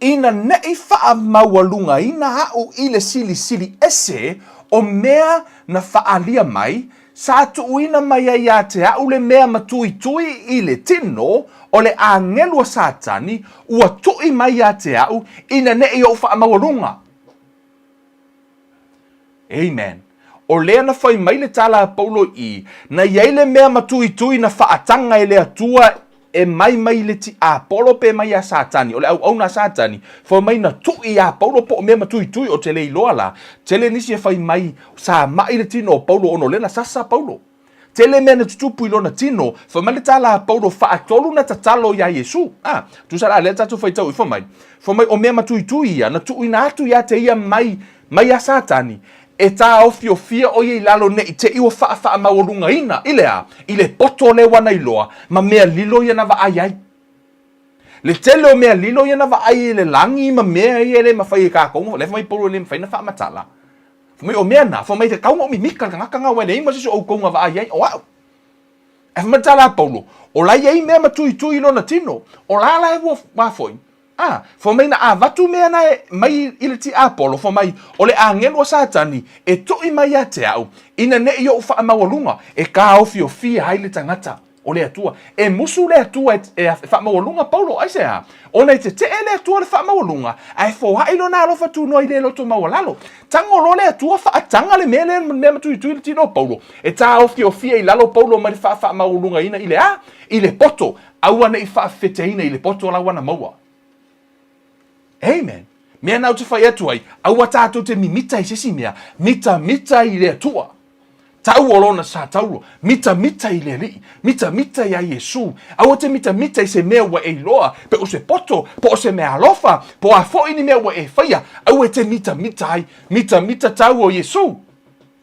Ina neʻi faamaualugaina aʻu i le silisili ese o mea na faaalia mai, sa tuuina mai ai iā te aʻu le mea matuitui i le tino o le āgelu a Satani ua tuʻi mai iā te aʻu ina neʻi oʻu faamaualuga. Amen. O lea na fai mai le tala a Paulo i, na i ai le mea matuitui na faataga e le Atua e mai mai le tiapolo pe mai iā Satani, o le auauna a Satani, fai mai na tuʻi iā Paulo po o mea matuitui o te le iloa la, tele nisi e fai mai sa maʻi le tino o Paulo ona o lea na sasa Paulo. Tele mea na tutupu i lona tino, fai mai le tala a Paulo faatolu na tatalo iā Iesu. A, tusa la lea tatou faitau i fai mai, fai mai o mea matuitui ia na tuuina atu iā te ia mai, mai iā Satani, e taofiofia ʻo ia i lalo ne i te i ua faafaamaualugaina i le a? I le poto o le ua na iloa ma mea lilo ia na vaai ai. Le tele o mea lilo ia na vaai i le lagi ma mea ia e le mafai e kākou, lea fai mai Paulo e le mafai na faamatala. Fai mai o mea na, fai mai te kau na o mimika le tagata na, aua e leai ma se isi o outou na vaai ai, o a'u. Ae fai mai le tala a Paulo, o la e i ai mea matuitui i lona tino, o la la e ua wā foi. A, fai mai na avatu mea na e mai i le tiapolo, fai mai, o le agelu a Satani e tuʻi mai ia te a'u, ina neʻi oʻu faamaualuga, e kāofiofia ai le tagata. O le Atua. E musu le Atua e, e, e faamaualuga Paulo, aisea? Ona e teteʻe le Atua le faamaualuga, ae foaʻi lona alofa tunoa i le loto maualalo. Tago loa le Atua faataga le mea lea, mea matuitui le tino o Paulo, e taofiofia i lalo Paulo mai le faafaamaualugaina i le a? I le poto. Aua ne i faafefeteina i le poto la ua na maua. Amen. Mea na ou te fai atu ai, aua tatou te mimita i se isi mea, mitamita i le Atua. Tau o lona sa taulo, mitamita i le Alii, mitamita iā Iesū. Aua te mitamita i se mea ua e iloa, pe o se poto, po o se mea alofa, po o a foʻi ni mea ua e faia, aua e te mitamita ai, mitamita tau o Iesū.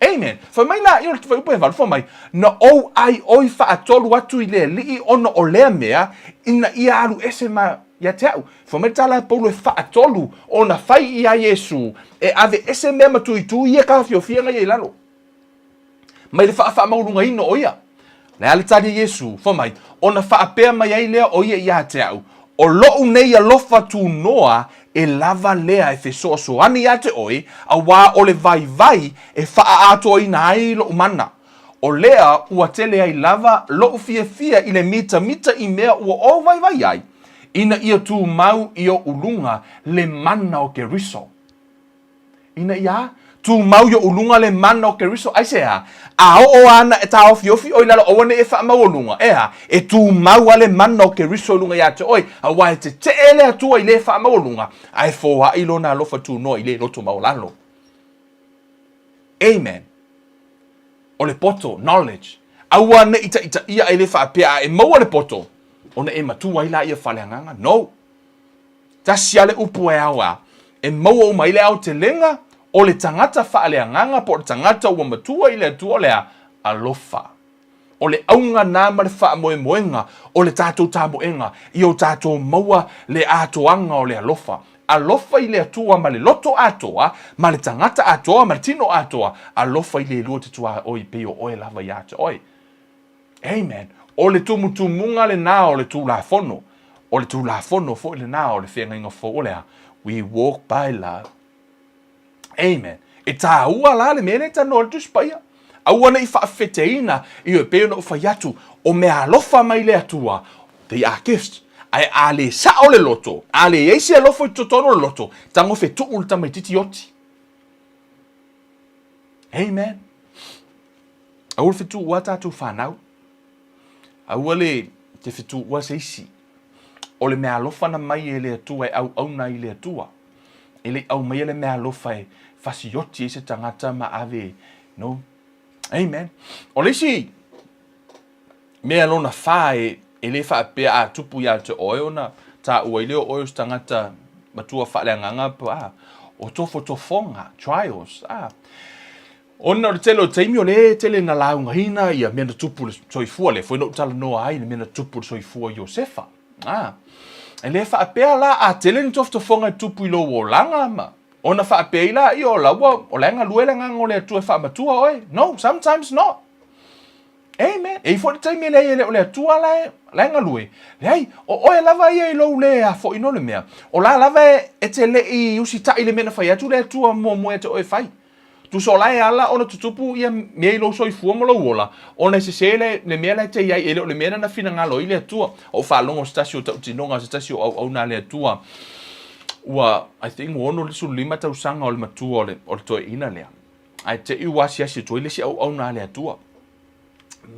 Amen. Fai mai la ia o le fuaiupu e valu, fai mai, Na ou ʻai ʻoi faatolu atu i le Alii ona o lea mea, ina ia alu ese ma ia te aʻu. Fai mai le tala a Paulo e faatolu ona fai iā Iesū e ave ese mea matuitui ia taofiofia na ia i lalo. Mai le faafaamaualugaina o ia. Le a le tali a Iesū, fai mai, ona faapea mai ai lea o ia iā te aʻu, O loʻu nei alofa tunoa e lava lea e fesoasoani iā te ʻoe, auā o le vaivai e faaatoaina ai loʻu mana. O lea ua tele ai lava loʻu fiafia i le mitamita i mea ua ou vaivai ai, ina ia tumau i oʻu luga le mana o Keriso. Ina ia a? Tumau i oʻu luga le mana o Keriso. Aisea? A oo ana e tāofiofi ʻoe i lalo, aua nei e faamaualuga. Ea? E tumau a le mana o Keriso i luga iā te ʻoe, auā e teteʻe le Atua i le faamaualuga, a e foaʻi lona alofa tunoa i le loto maualalo. Amen. O le poto, knowledge. Aua ne i taʻitaʻia ai le faapea a e maua le poto, ona e matua ai lāia faaleagaga. No. Tasi a le upu e ao a e maua uma ai le aotelega o le tagata faaleagaga po o le tagata ua matua i le Atua o le a? Alofa. O le auga na ma le faamoemoega o le tatou tamoega ia o tatou maua le atoaga o le alofa. Alofa i le Atua ma le loto atoa, ma le tagata atoa, ma le tino atoa. Alofa i le lua te tuaoi pei o oe lava ia te oe. Amen. O le tumutumuga lenā o le Tulafono. O le Tulafono foi lenā o le feagaiga fou o le a? We walk by love. Amen. E tāua la le mea lea e talanoa ai le Tusi Paia. Aua ne i faafefeteina, ioe, pei ona ou fai atu, o mea alofa mai le Atua, they are gifts. Ae a le sao le loto, a leai se alofa i totonu o le loto, tago fetuu le tamaititi oti. Amen. Aua le fetuua tatou fanau. Aua le te fetuua se isi. O le meaalofa na mai e le Atua e auauna ai i le Atua. E le i aumaia le meaalofa e fasioti ai se tagata ma ave, no. Amen. O le isi mea lona fa e, e le faapea a tupu ia te oe ona taua ai lea o oe o se tagata matua faaleagaga po a, o tofotofoga, trials, a. Ona o le tele o taimi o lea e tele na laugaina ia mea na tupu i le soifua, lea foi na ou talanoa ai i le mea na tupu i le soifua o Iosefa. A, e le faapea la a tele ni tofotofoga e tupu i lou olaga ma ona faapea ai laia o la ua, o la e galue le agaga o le Atua e faamatua oe. No, sometimes not. Amen. E i ai foi le taimi e leai e le o le Atua la e, la e galue. Leai, o oe lava ia i lou le afo'i no le mea. O la lava e, e te le i usitai i le mea na fai atu le Atua muamua ia te oe e fai. Tusa o la e ala ona tutupu ia mea i lou soifua ma lou ola, ona e sesē le, le mea la e te i ai, e le o le mea lena na finagalo ai le Atua. Ou faalogo se tasi o tautinoga, se tasi o auauna a le Atua, ua, I think ua 65 tausaga o le matua o le, o le toeaina lea. Ae te i ua asiasi atu ai le isi auauna a le Atua.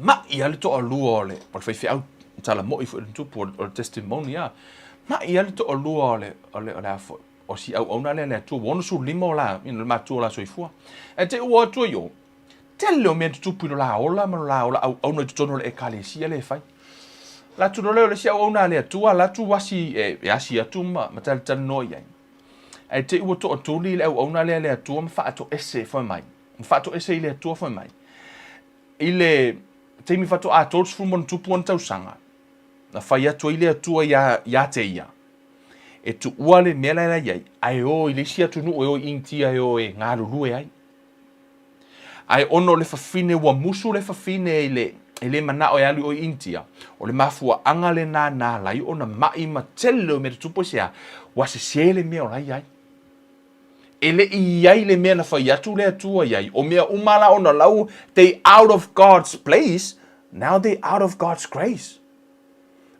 Ma'i lava le toalua o le, o le faifeau tala mo'i foi le tupu o le testimony a. Ma'i lava le toalua o le, o le, o le a foi, o si auauna lea a le Atua, ua 65 o la, you know, le matua o la soifua. Ae te i ua o atu ai o, tele o mea tutupu i lo la ola ma lo la ola auauna i totonu o le ekalesia lea e fai. La atu loa lea o le isi auauna a le Atua, la atu asi, e, e asi atu ma, ma talatalanoa i ai. Ae te i ua toatuli le auauna lea a le Atua ma faatoese fai mai, ma faatoese i le Atua fai mai. I le taimi faatoa 30 ma ona tupu ona tausaga, na fai atu ai le Atua iā, iā te ia, e tuua le mea la e i ai, ae o i le isi atunuu e o i Initia e o e galulue ai. Ae ona o le fafine ua musu le fafine i le e le manao e alu i o i Initia, o le mafuaaga lena na ala ai ona maʻi ma tele o mea tutupu i se a, ua sesē le mea o la e i ai. E le i i ai le mea na fai atu le Atua i ai, o mea uma la ona lau, they out of God's place, now they out of God's grace.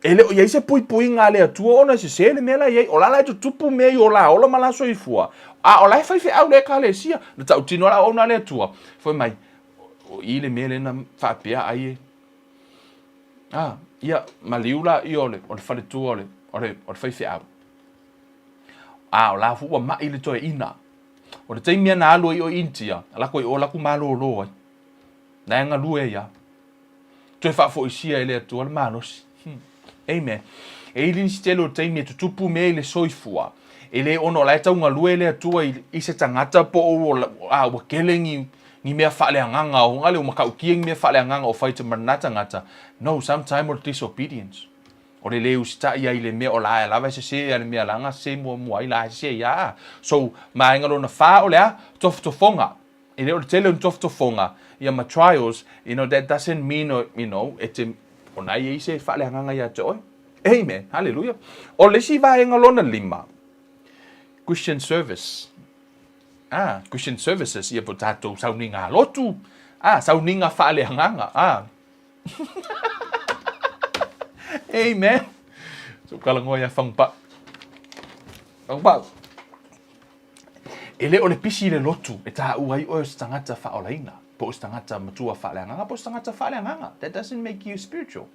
E le o i ai se puipuiga a le Atua ona e sesē le mea la e i ai. O la la e tutupu mea i o la ola ma la soifua, a o la e faifeau le Ekalesia. Na tautino lava auauna a le Atua, fai mai, o i le mea lea na faapea ai e. A, ia, maliu la ia o le, o le faletua o le, o le, o le faifeau. A, o la foi ua maʻi le toeaina. O le taimi na alu ai o i Initia, lako i o laku malōlō ai. Na e galue ai a. Toe faafoisia e le Atua le malosi. Hmm. Amen. E i nisi tele o taimi e tutupu mea i le soifua, e le ono o la e taugalue le Atua i, i se tagata po o ua, a, ua kele ni, ni mea faaleagaga o ngale ua matautia ni mea faaleagaga o fai te ma tagata. No, sometime o le disobedience. O le le usitai ai i le mea o la e lava e sese a le mea langa sese muamua ai la e sese ia. So, maenga lona fa o le a, tofotofoga. E le o le tele o ni tofotofoga, ia ma trials, you know, that doesn't mean, you know, e te, o na i ai se faaleagaga ia te oe. Amen. Hallelujah. O le isi vaega lona lima, Christian service. Ah, Christian services, ia po tātou sauniga lotu. Ah, sauniga faaleagaga. Ah. Amen. So kala ngoa ia whangpa. Whangpa. E le o le pisi i le lotu e taua ai oe o se tagata faaolaina, po o se tagata matua faaleagaga, po o se tagata faaleagaga. That doesn't make you spiritual.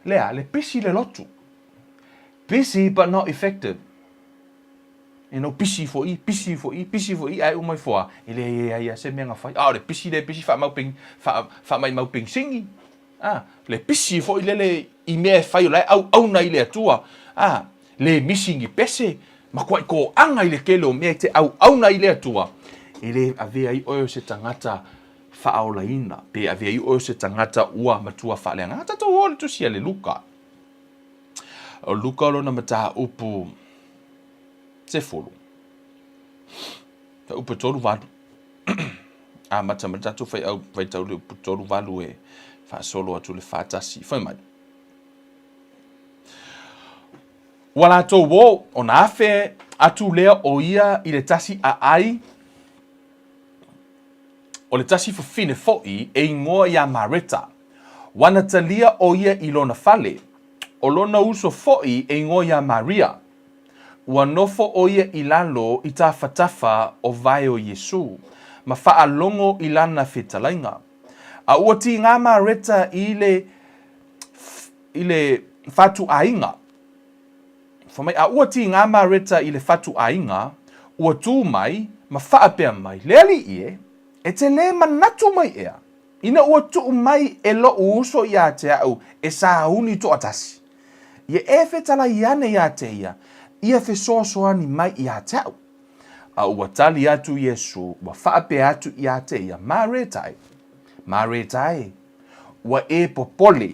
Lea, le pisi i le lotu. Busy but not effective. You know, pisi foi, pisi foi, pisi foi, ae uma ifo a, e leai ai a se mea na fai. A o le pisi le pisi faamau peng, faa, faamaimau pengsini. A, le pisi foi lele i mea e fai o la e auauna i le Atua. A, le misi ni pese, makuaʻi kōaga i le tele o mea e te auauna i le Atua, e le avea ai oe o se tagata faaolaina, pe avea ai oe o se tagata ua matua faaleagaga. Tatou o le tusi a le Luka. O Luka o lona mataupu 10. Ka upu e 38. Amata mai le tatou faiau faitau le upu 38 e faasolo atu le 41. Fai mai. Ua latou o, ona afe atu lea o ia i le tasi aai, o le tasi fafine foʻi e igoa iā Mareta. Ua na talia ʻo ia i lona fale, o lona uso foʻi e igoa iā Maria. Ua nofo ʻo ia i lalo i tafatafa o vae o Iesū, ma faalogo i lana fetalaiga. A ua tīgā Mareta i le. i le fatuaiga. Fai mai, a ua tigā Mareta i le fatuaiga, ua tū mai ma faapea mai, Le Alii e, e te lē manatu mai ea, ina ua tuu mai e loʻu uso iā te aʻu e sauni toatasi, ia e fetalai ane iā te ia, ia fesoasoani mai iā te aʻu. A ua tali atu Iesū, ua faapea atu iā te ia, Mareta e, Mareta e, ua e popole,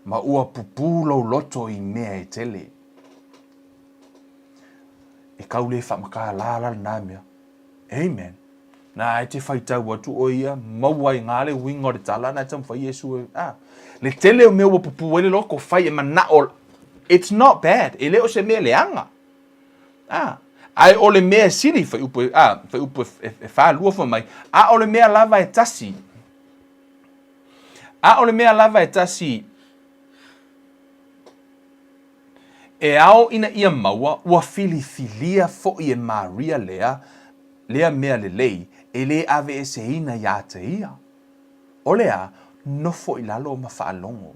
ma ua pupū lou loto i mea e tele. E kau lē faamakālā la lenā mea. Amen. Nā, e te faitau atu ʻoe ia, maua ai ngā le uiga o le tala, nā e taumafai Iesu e, ah, le tele o mea ua pupū ai le loko, fai e manaʻo, it's not bad, e le o se mea leaga. Ah, ae o le mea e sili, fuaiupu e, ah, fuaiupu e, e, e 42 fai mai, a o le mea lava e tasi, A o le mea lava e tasi e ao ina ia maua, ua filifilia foʻi e Maria lea, lea mea lelei, e lē aveeseina iā te ia. O le a, nofo i lalo ma faalogo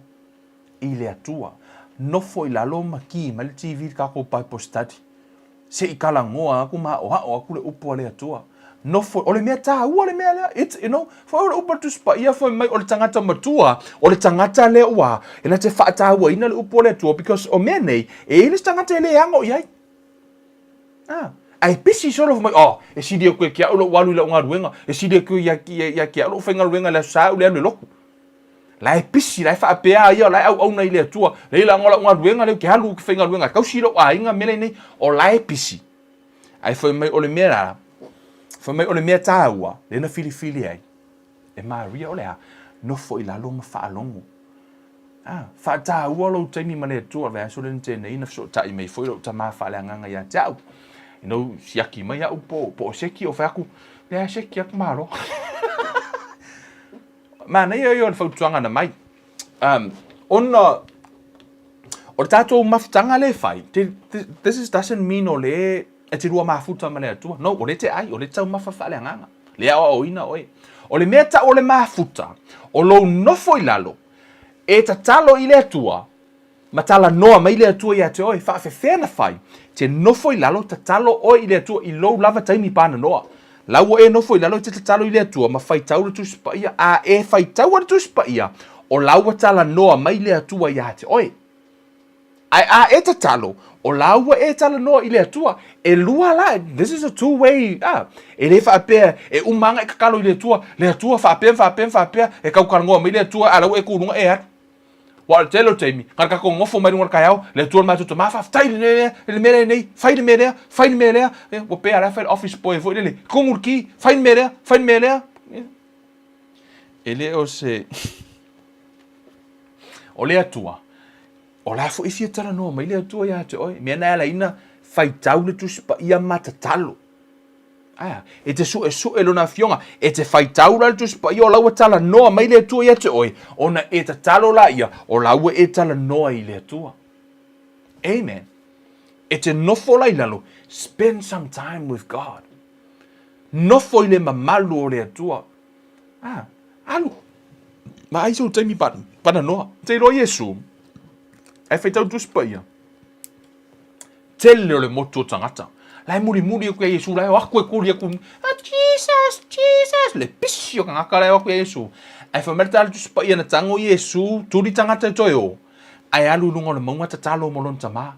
i le Atua. Nofo i lalo ma kī mai le TV i le kākou Bible study. Se i talanoa aku ma aʻoaʻo aku le upu a le Atua. Nofo, o le mea tāua le mea lea. It's, you know, foi o le upu a le Tusi Paia fai mai o le tagata matua, o le tagata lea ua, e na te faataua-ina le upu a le Atua, because o mea nei, e i ai le isi tagata e le ano i ai. Ah, ae pisi solo fai mai, oh, e sili aku e ke a'u loʻu alu i la'u galuega, e sili aku ia, ia, ia ke a'u loʻu faigaluega i le aso Sa a'u le alu e loku. La e pisi, la e faapea ia, la e auauna i le Atua, lei la lau galuega lea ou te alu ou te faigaluega e tausi lou aiga mea lenei, o la e pisi. Ae fai mai o le mea la, fai mai o le mea tāua, lea na filifili ai, e Maria o le a, nofo i lalo ma faalogo. Ah, faataua lou taimi ma le Atua, vaiaso lea na tea nei na fesootai mai foi lou tama faaleagaga ia te au. Ina ua siaki mai au po, po o seki o fai atu, lea seki atu malo. Manaia ia o le fautuaga na mai. Um, ona o le tātou mafutaga le fai, this is doesn't mean o le e te lua mafuta ma le Atua. No, o le te ai, o le taumafa faaleagaga. Le aoaoina oe. O le mea tau o le mafuta, o lou nofo i lalo, e tatalo i le Atua, Ma talanoa mai le Atua iā te oe, faafefea na fai, te nofo i lalo, tatalo oe i le Atua i lou lava taimi pananoa. La ua e nofo i lalo i te tatalo i le Atua ma faitau le Tusi Paia, a e faitaua le Tusi Paia, o la ua talanoa mai le Atua iā te oe. Ae a e tatalo, o la ua e talanoa i le Atua. E lua la, this is a two way, ah, e le faapea e uma aga e tatalo i le Atua, le Atua faapea ma faapea ma faapea, e tau talanoa mai le Atua, a la ua e kuluga e alu. Ua o le tele o taimi, na o le tatou nofo mai luga o le taeao, le Atua le matou tama, faafetai i le mea, le mea lenei, fai le mea lea, fai le mea lea. Ua pei lava la e fai le office boy foi lele, tumu le ki, fai le mea lea, fai le mea lea. E le o se... O le Atua, o la foi e fia talanoa mai le Atua ia te oe. Mea na e ala ai na faitau le Tusi Paia ma tatalo. Ae E te suesue Lona Afioga, e te faitau la le Tusi Paia o la ua talanoa mai le Atua ia te oe, ona e tatalo la ia, o la ua e talanoa i le Atua. Amen. E te nofo la i lalo, spend some time with God. Nofo i le mamalu o le Atua. Ah, alu. Ma ai sou taimi pananoa. Te iloa Iesu, e faitau Tusi Paia. Tele o le motu o tagata. La e mulimuli aku ia Iesu, la e o aku e kuli aku, ah, Jesus, Jesus, le pisi o tagata la e o aku ia Iesu. Ae fai mai le tala Tusi Paia na tago Iesu, tuli tagata e toe o, ae alu i luga o le mauga tatalo mo lona tama.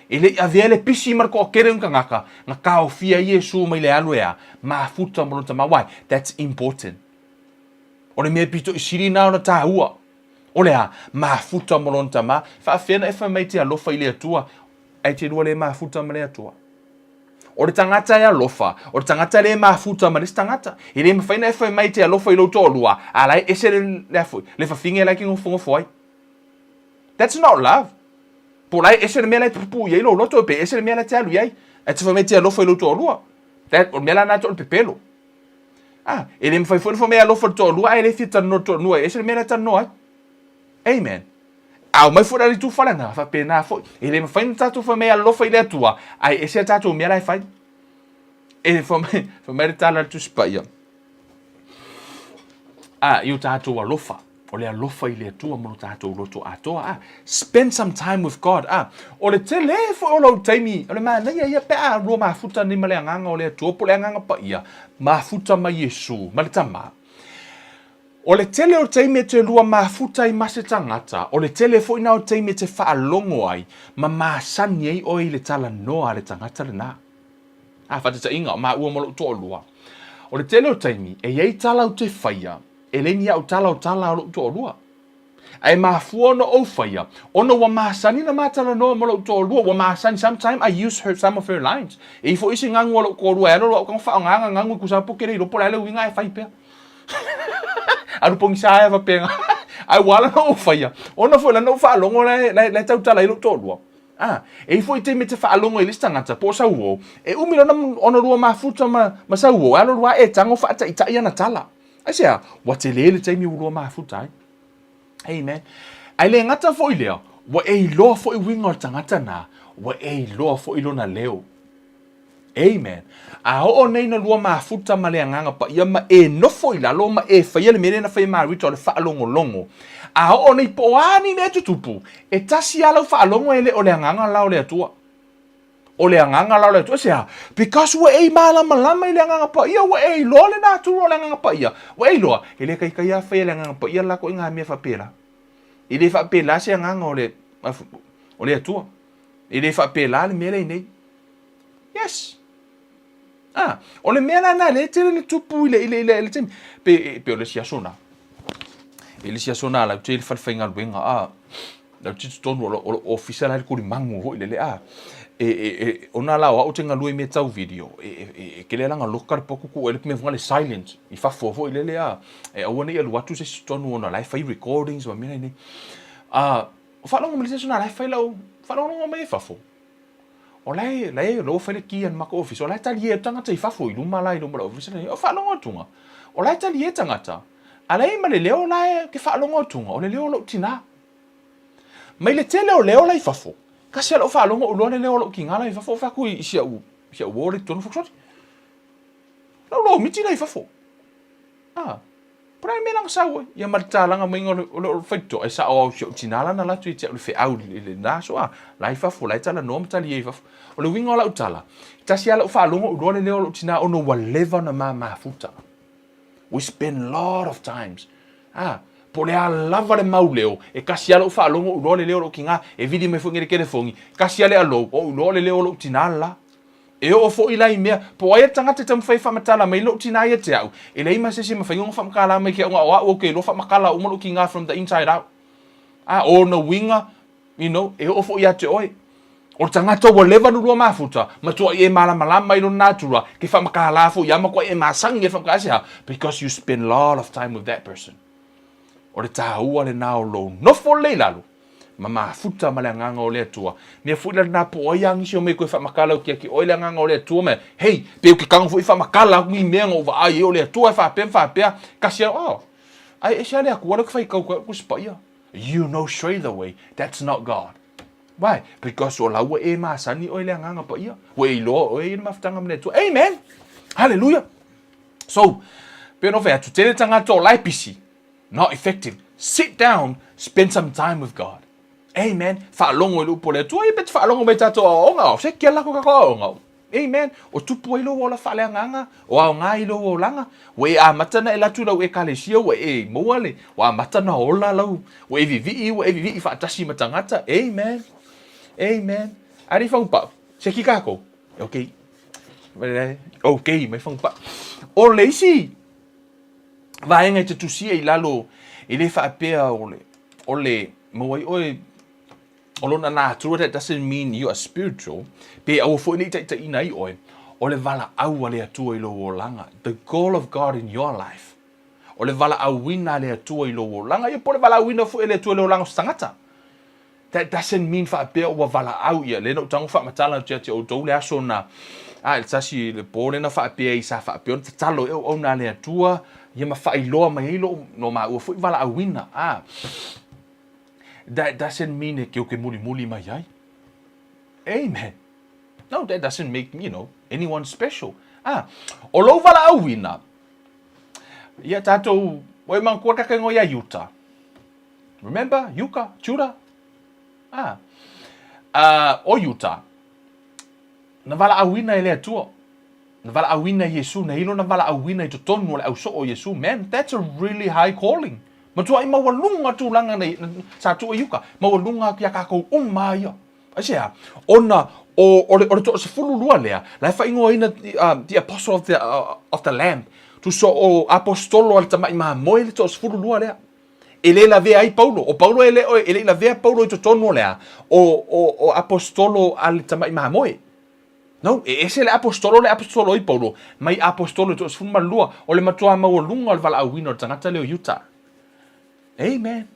E le i avea le pisi ma le toatele o ni tagata, na taofia ai Iesu mai le alu e a, mafuta mo lona tama. Why? That's important. O le mea pito i sili na ona tāua. O le a? Mafuta mo lona tama. Faafefea na e fai mai te alofa i le Atua, ae te lua le mafuta ma le Atua? O le tagata e alofa, o le tagata le mafuta ma le isi tagata. E le mafai na e fai mai te alofa i lou toalua, a la e ese le, le a foi, le fafine la e te nofonofo ai. That's not love. Po o la e ese le mea la e te pupuu i ai lou loto, pe ese le mea la e te alu i ai. Ae te fai mai te alofa i lou toalua. That, o le mea la na te o le pepelo. Ah, e le mafai foi ona fai mai e alofa i le toalua ae le fia talanoa i le toalua, e ese le mea la e talanoa ai. Amen. A omai foi la le itu faleagaga, faapena foi. E le mafai ona tatou fai mai e alofa i le Atua, ae ese a tatou mea la e fai. E fai mai, fai mai le tala a le Tusi Paia, ah, i o tatou alofa. O le alofa i le Atua ma lo tatou loto atoa, a. Spend some time with God, a. O le tele foi o lou taimi, o le manaia ia pe a lua mafuta nei ma le Agaga o le Atua po o le Agaga Paia, mafuta ma Iesu, ma le Tama. O le tele o taimi e te lua mafuta ai ma se tagata, o le tele foi na o taimi e te faalogo ai ma masani ai oe i le talanoa a le tagata lena. A, faataitaiga, o maua ma lou toalua. O le tele o taimi, e i ai tala ou te faia, e le ni au tala o tala a lou toalua. Ae mafua ona ou faia, ona ua masani ona ma talanoa ma lou toalua, ua masani, sometime I use her, some of her lines. E i ai foi isi gagu a lou toalua e alu alu au tago faaaoga gagu e tusa po ke le iloa po o le a le uiga ae fai pea. Alu pogisa ae faapena. Ae ua ala ona ou faia, ona foi lana ou faalogo la e, la e tautala ai lou toalua. A, e i ai foi taimi e te faalogo ai i le isi tagata po o sau uo, e umi lona ona lua mafuta ma, ma sau uo, e alu alu lava e tago faataitai ana tala. Aisea? Ua tele le taimi ua lua mafuta ai. Amen. Ae le gata foi lea, ua e iloa foi uiga o le tagata na, ua e iloa foi lona leo. Amen. A oo nei na lua mafuta ma le Agaga Paia ma e nofo i lalo ma e faia le mea lea na faia e Marita o le faalogologo. A oo nei po o a ni mea tutupu, e tasi lava lau faalogo e le o le Agaga la o le Atua. O le Agaga la o le Atua. Aisea? Because ua e malamalama i le Agaga Paia, ua e iloa le natura o le Agaga Paia. Ua e iloa, e le taitai lava faia e le Agaga Paia le latou ituaiga mea faapela. E le faapela se Agaga o le, o le Atua. E le faapela le mea lea i nei. Yes. Ah, o le mea la na le tele le tupu i le, i le, i le, i le taimi. Pe, pe o le isi aso na. E le isi aso na lau te i le fale faigaluega, ah, lau te totonu o lo, o lo ofisa la i le kulimagu foi lele, ah, e, e, e, ona la o au te galue i mea tau video, e, e, e, e kele langa loka le poku ku ele mea le silent, i fafo foi lele, ah, e aua nei alu atu se isi totonu ona la e fai recordings ma mea nei. Ah, o faalogo mai le isi aso na la e fai lau, faalogologo mai i fafo. O la e, la e, la ua fai le ki a le matou ofisa, o la e talie atu tagata i fafo i luma la i luma o le ofisa lenei. O faalogo atuga, o la e talie tagata, a leai ma le leo la e ke faalogo atuga, o le leo o lou tina. Mai le tele o leo la i fafo, kasi a lou faalogo ou iloa le leo o lou tina la i fafo, ou fai atu i si au, si au uo la i totonu, fai atu, sole, lau loa miti la i fafo. A, po o le a le mea la na sau ai, ia ma le tatalaga maiga o le, o le faitotoa, e sao au si ou tina la na alu atu ia te au i le feau i lena aso, a, la i fafo, la e talanoa ma talie i fafo. O le uiga o lau tala, e tasi lava lau faalogo ou iloa le leo o lou tina ona ua leva ona ma mafuta. We spend lot of times. A, po o le a lava le mau leo, e kasi lava lau faalogo ou iloa le leo o lou tina, e vili mai foi nei le telefoni, kasi lava le alou, ou iloa le leo o lou tina le la. E oo foi la i mea, po o ai le tagata e taumafai e faamatala mai lou tina ia te au, e leai ma se isi e mafai ona faamatala mai ke au na o au ou te iloa faamatala uma lou tina from the inside out. A, o ona uiga, you know, e oo foi ia te oe. O le tagata ua leva ona lua mafuta, matuai e malamalama i lona natura, ke faamatala foi ia matuai e masani e faamatala aisea? Because you spend lot of time with that person. O le taua lena o lou nofo lelei i lalo, ma mafuta ma le Agaga o le Atua. Mea foi la lena po o ai a nisi o mea koe faamatala ou te ati oe le Agaga o le Atua ma hei, pe ou te tago foi faamatala atu ni mea na ou vaai ai o le Atua e faapea ma faapea, kasi a, oh, ai ese a le Atua lea ou te faitau atu ai Tusi Paia. You know straight away that's not God. Why? Because o la ua e masani oe i le Agaga Paia. Ua e iloa oe i le mafutaga ma le Atua. Amen! Hallelujah! So, pei ona ou fai atu, tele tagata o la e pisi, Not effective. Sit down, spend some time with God. Amen. Faalogo i le upu o le Atua, ia pe te faalogo mai tatou aoaoga, o se kia lako kako aoaoga. Amen. O tupu ai lou ola faaleagaga, o aoga i lou olaga. Ua e amata na e latu lau ekalesia, ua e maua le, ua amata na ola lau, ua e vivii, ua e vivii faatasi ma tagata. Amen. Amen. Ari whangupau. Se ki kākou. Okay. Okay, mai whangupau. O le isi, vaega e te tusia i lalo, e le faapea o le, o le, maua ai oe, o lona natura, that doesn't mean you are spiritual, pe aua foi nei taitaiina ai oe, o le valaau a le Atua i lou olaga, the goal of God in your life. O le valaauina a le Atua i lou olaga, ia po o le valaauina foi a le Atua i le olaga o se tagata. That doesn't mean faapea ua valaau ia, lea na ou tago faamatala atu ia te outou le aso na, a, le tasi le po lea na faapea ai sa faapea ona tatalo ai auauna a le Atua, ia ma faailoa mai ai lou, lo maua foi valaauina, a. That doesn't mean e keu ke mulimuli mai ai. Amen. No, that doesn't make, you know, anyone special. A, o lou valaauina, ia tatou, ua e manatua le kakaingoa ia Iuta. Remember, Iuka, Judah? Ah. Uh, o Iuta, na valaauina e le Atua. Na valaauina e Iesu, na i lona valaauina i totonu o le ausoo o Iesu. Man, that's a really high calling. Matuai maualuga tulaga na, na, sa tuu e Iuka. Maualuga ia kākou uma ia. Aisea? Ona o, o le, o le toasefululua lea, la e faaigoaina uh, the apostle of the, uh, of the lamb. Tusa o apostolo a le tamai mamoe le toasefululua lea. E le lavea ai Paulo. O Paulo e le, e le i lavea Paulo i totonu o le a, o, o, o apostolo a le tamai mamoe. No, e ese le apostolo le apostolo ai Paulo, mai apostolo i toasefulumalua, o le matua maualuga o le valaauina o le tagata lea o Iuta. Amen.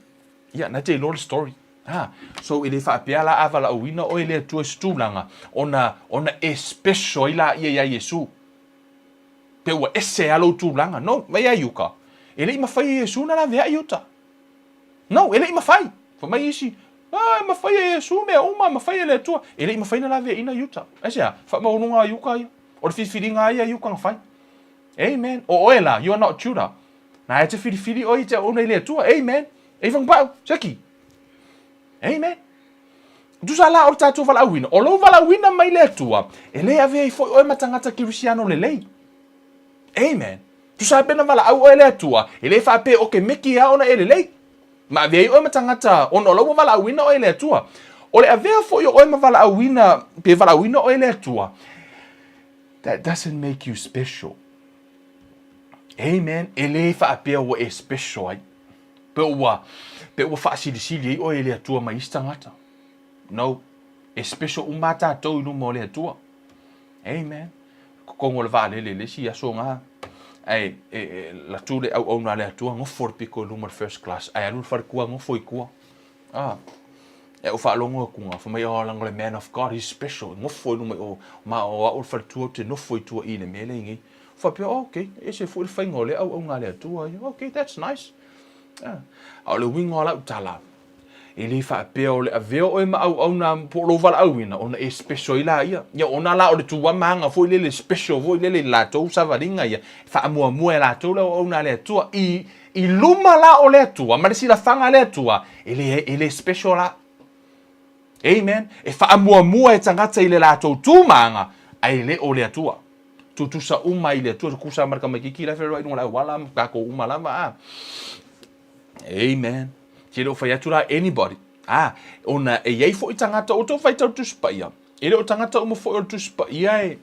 Ia, na te iloa le story. Ha, so e le faapea la a valaauina oe e le Atua i se tulaga, ona, ona e special ai laia iā Iesu. Pe ua ese lava lou tulaga. No, mai ia Iuka. E le i mafai e Iesu ona laveai Iuta. No, e le i mafai. Fai mai isi, Ah, e mafai e Iesu mea uma, e mafai e le Atua. E le i mafai ona laveaiina Iuta. Aisea? Faamaualuga a Iuka ia. O le filifiliga a ia a Iuka na fai. Amen. O oe la, you are not Judah. Na e te filifili oe i te auauna i le Atua. Amen. E whangapau, seki. Amen. Tusa la o le tatou valaauina. O lou valaauina mai le Atua, e le avea ai foi oe ma tagata kerisiano lelei. Amen. Tusa pe na valaau oe le Atua, e le faapea o ke meki a ona e lelei. Ma avea ai oe ma tagata ona o la ua valaauina oe e le Atua. O le avea foi o oe ma valaauina, pe valaauina oe e le Atua, that doesn't make you special. Amen. E le faapea ua e special ai. Pe ua, pe ua faasilisili ai oe e le Atua mai isi tagata. No. E special uma a tatou i luma o le Atua. Amen. Kokogo o le vaalele i le isi aso nga. Ae, e, e, latu le auauna a le Atua, gofo le piko i luma o le first class. Ae alu le falekua gofo i tua. Ah. E ou faalogo atu fai mai, oh, leaga o le man of God, he's special. E nofo i luma i o, ma o au le faletua ou te nofo i tua i le mea lea i nei. Faapea, oh, okay, e ese foi le faiga o lea auauna a le Atua ia. Okay, that's nice. Ah. A o le uiga o lau tala, e le faapea o le avea oe ma auauna po o lou valaauina ona e special ai laia. Ia ona la o le tuamaga foi lele special foi lele i le latou savaliga ia, e faamuamua e latou le auauna a le Atua i I luma la o le Atua ma le silafaga a le Atua, e le, e le special la. Amen. E faamuamua e tagata i le latou tumaga, ae le o le Atua. Tutusa uma i le Atua, tutusa ma le tamaititi la e feoai i luga o le auala ma tatou uma lava, a. Amen. Ke le o fai atu la anybody. A, ona e iai foi tagata, o tou faitau Tusi Paia, e le o tagata uma foi o le Tusi Paia e,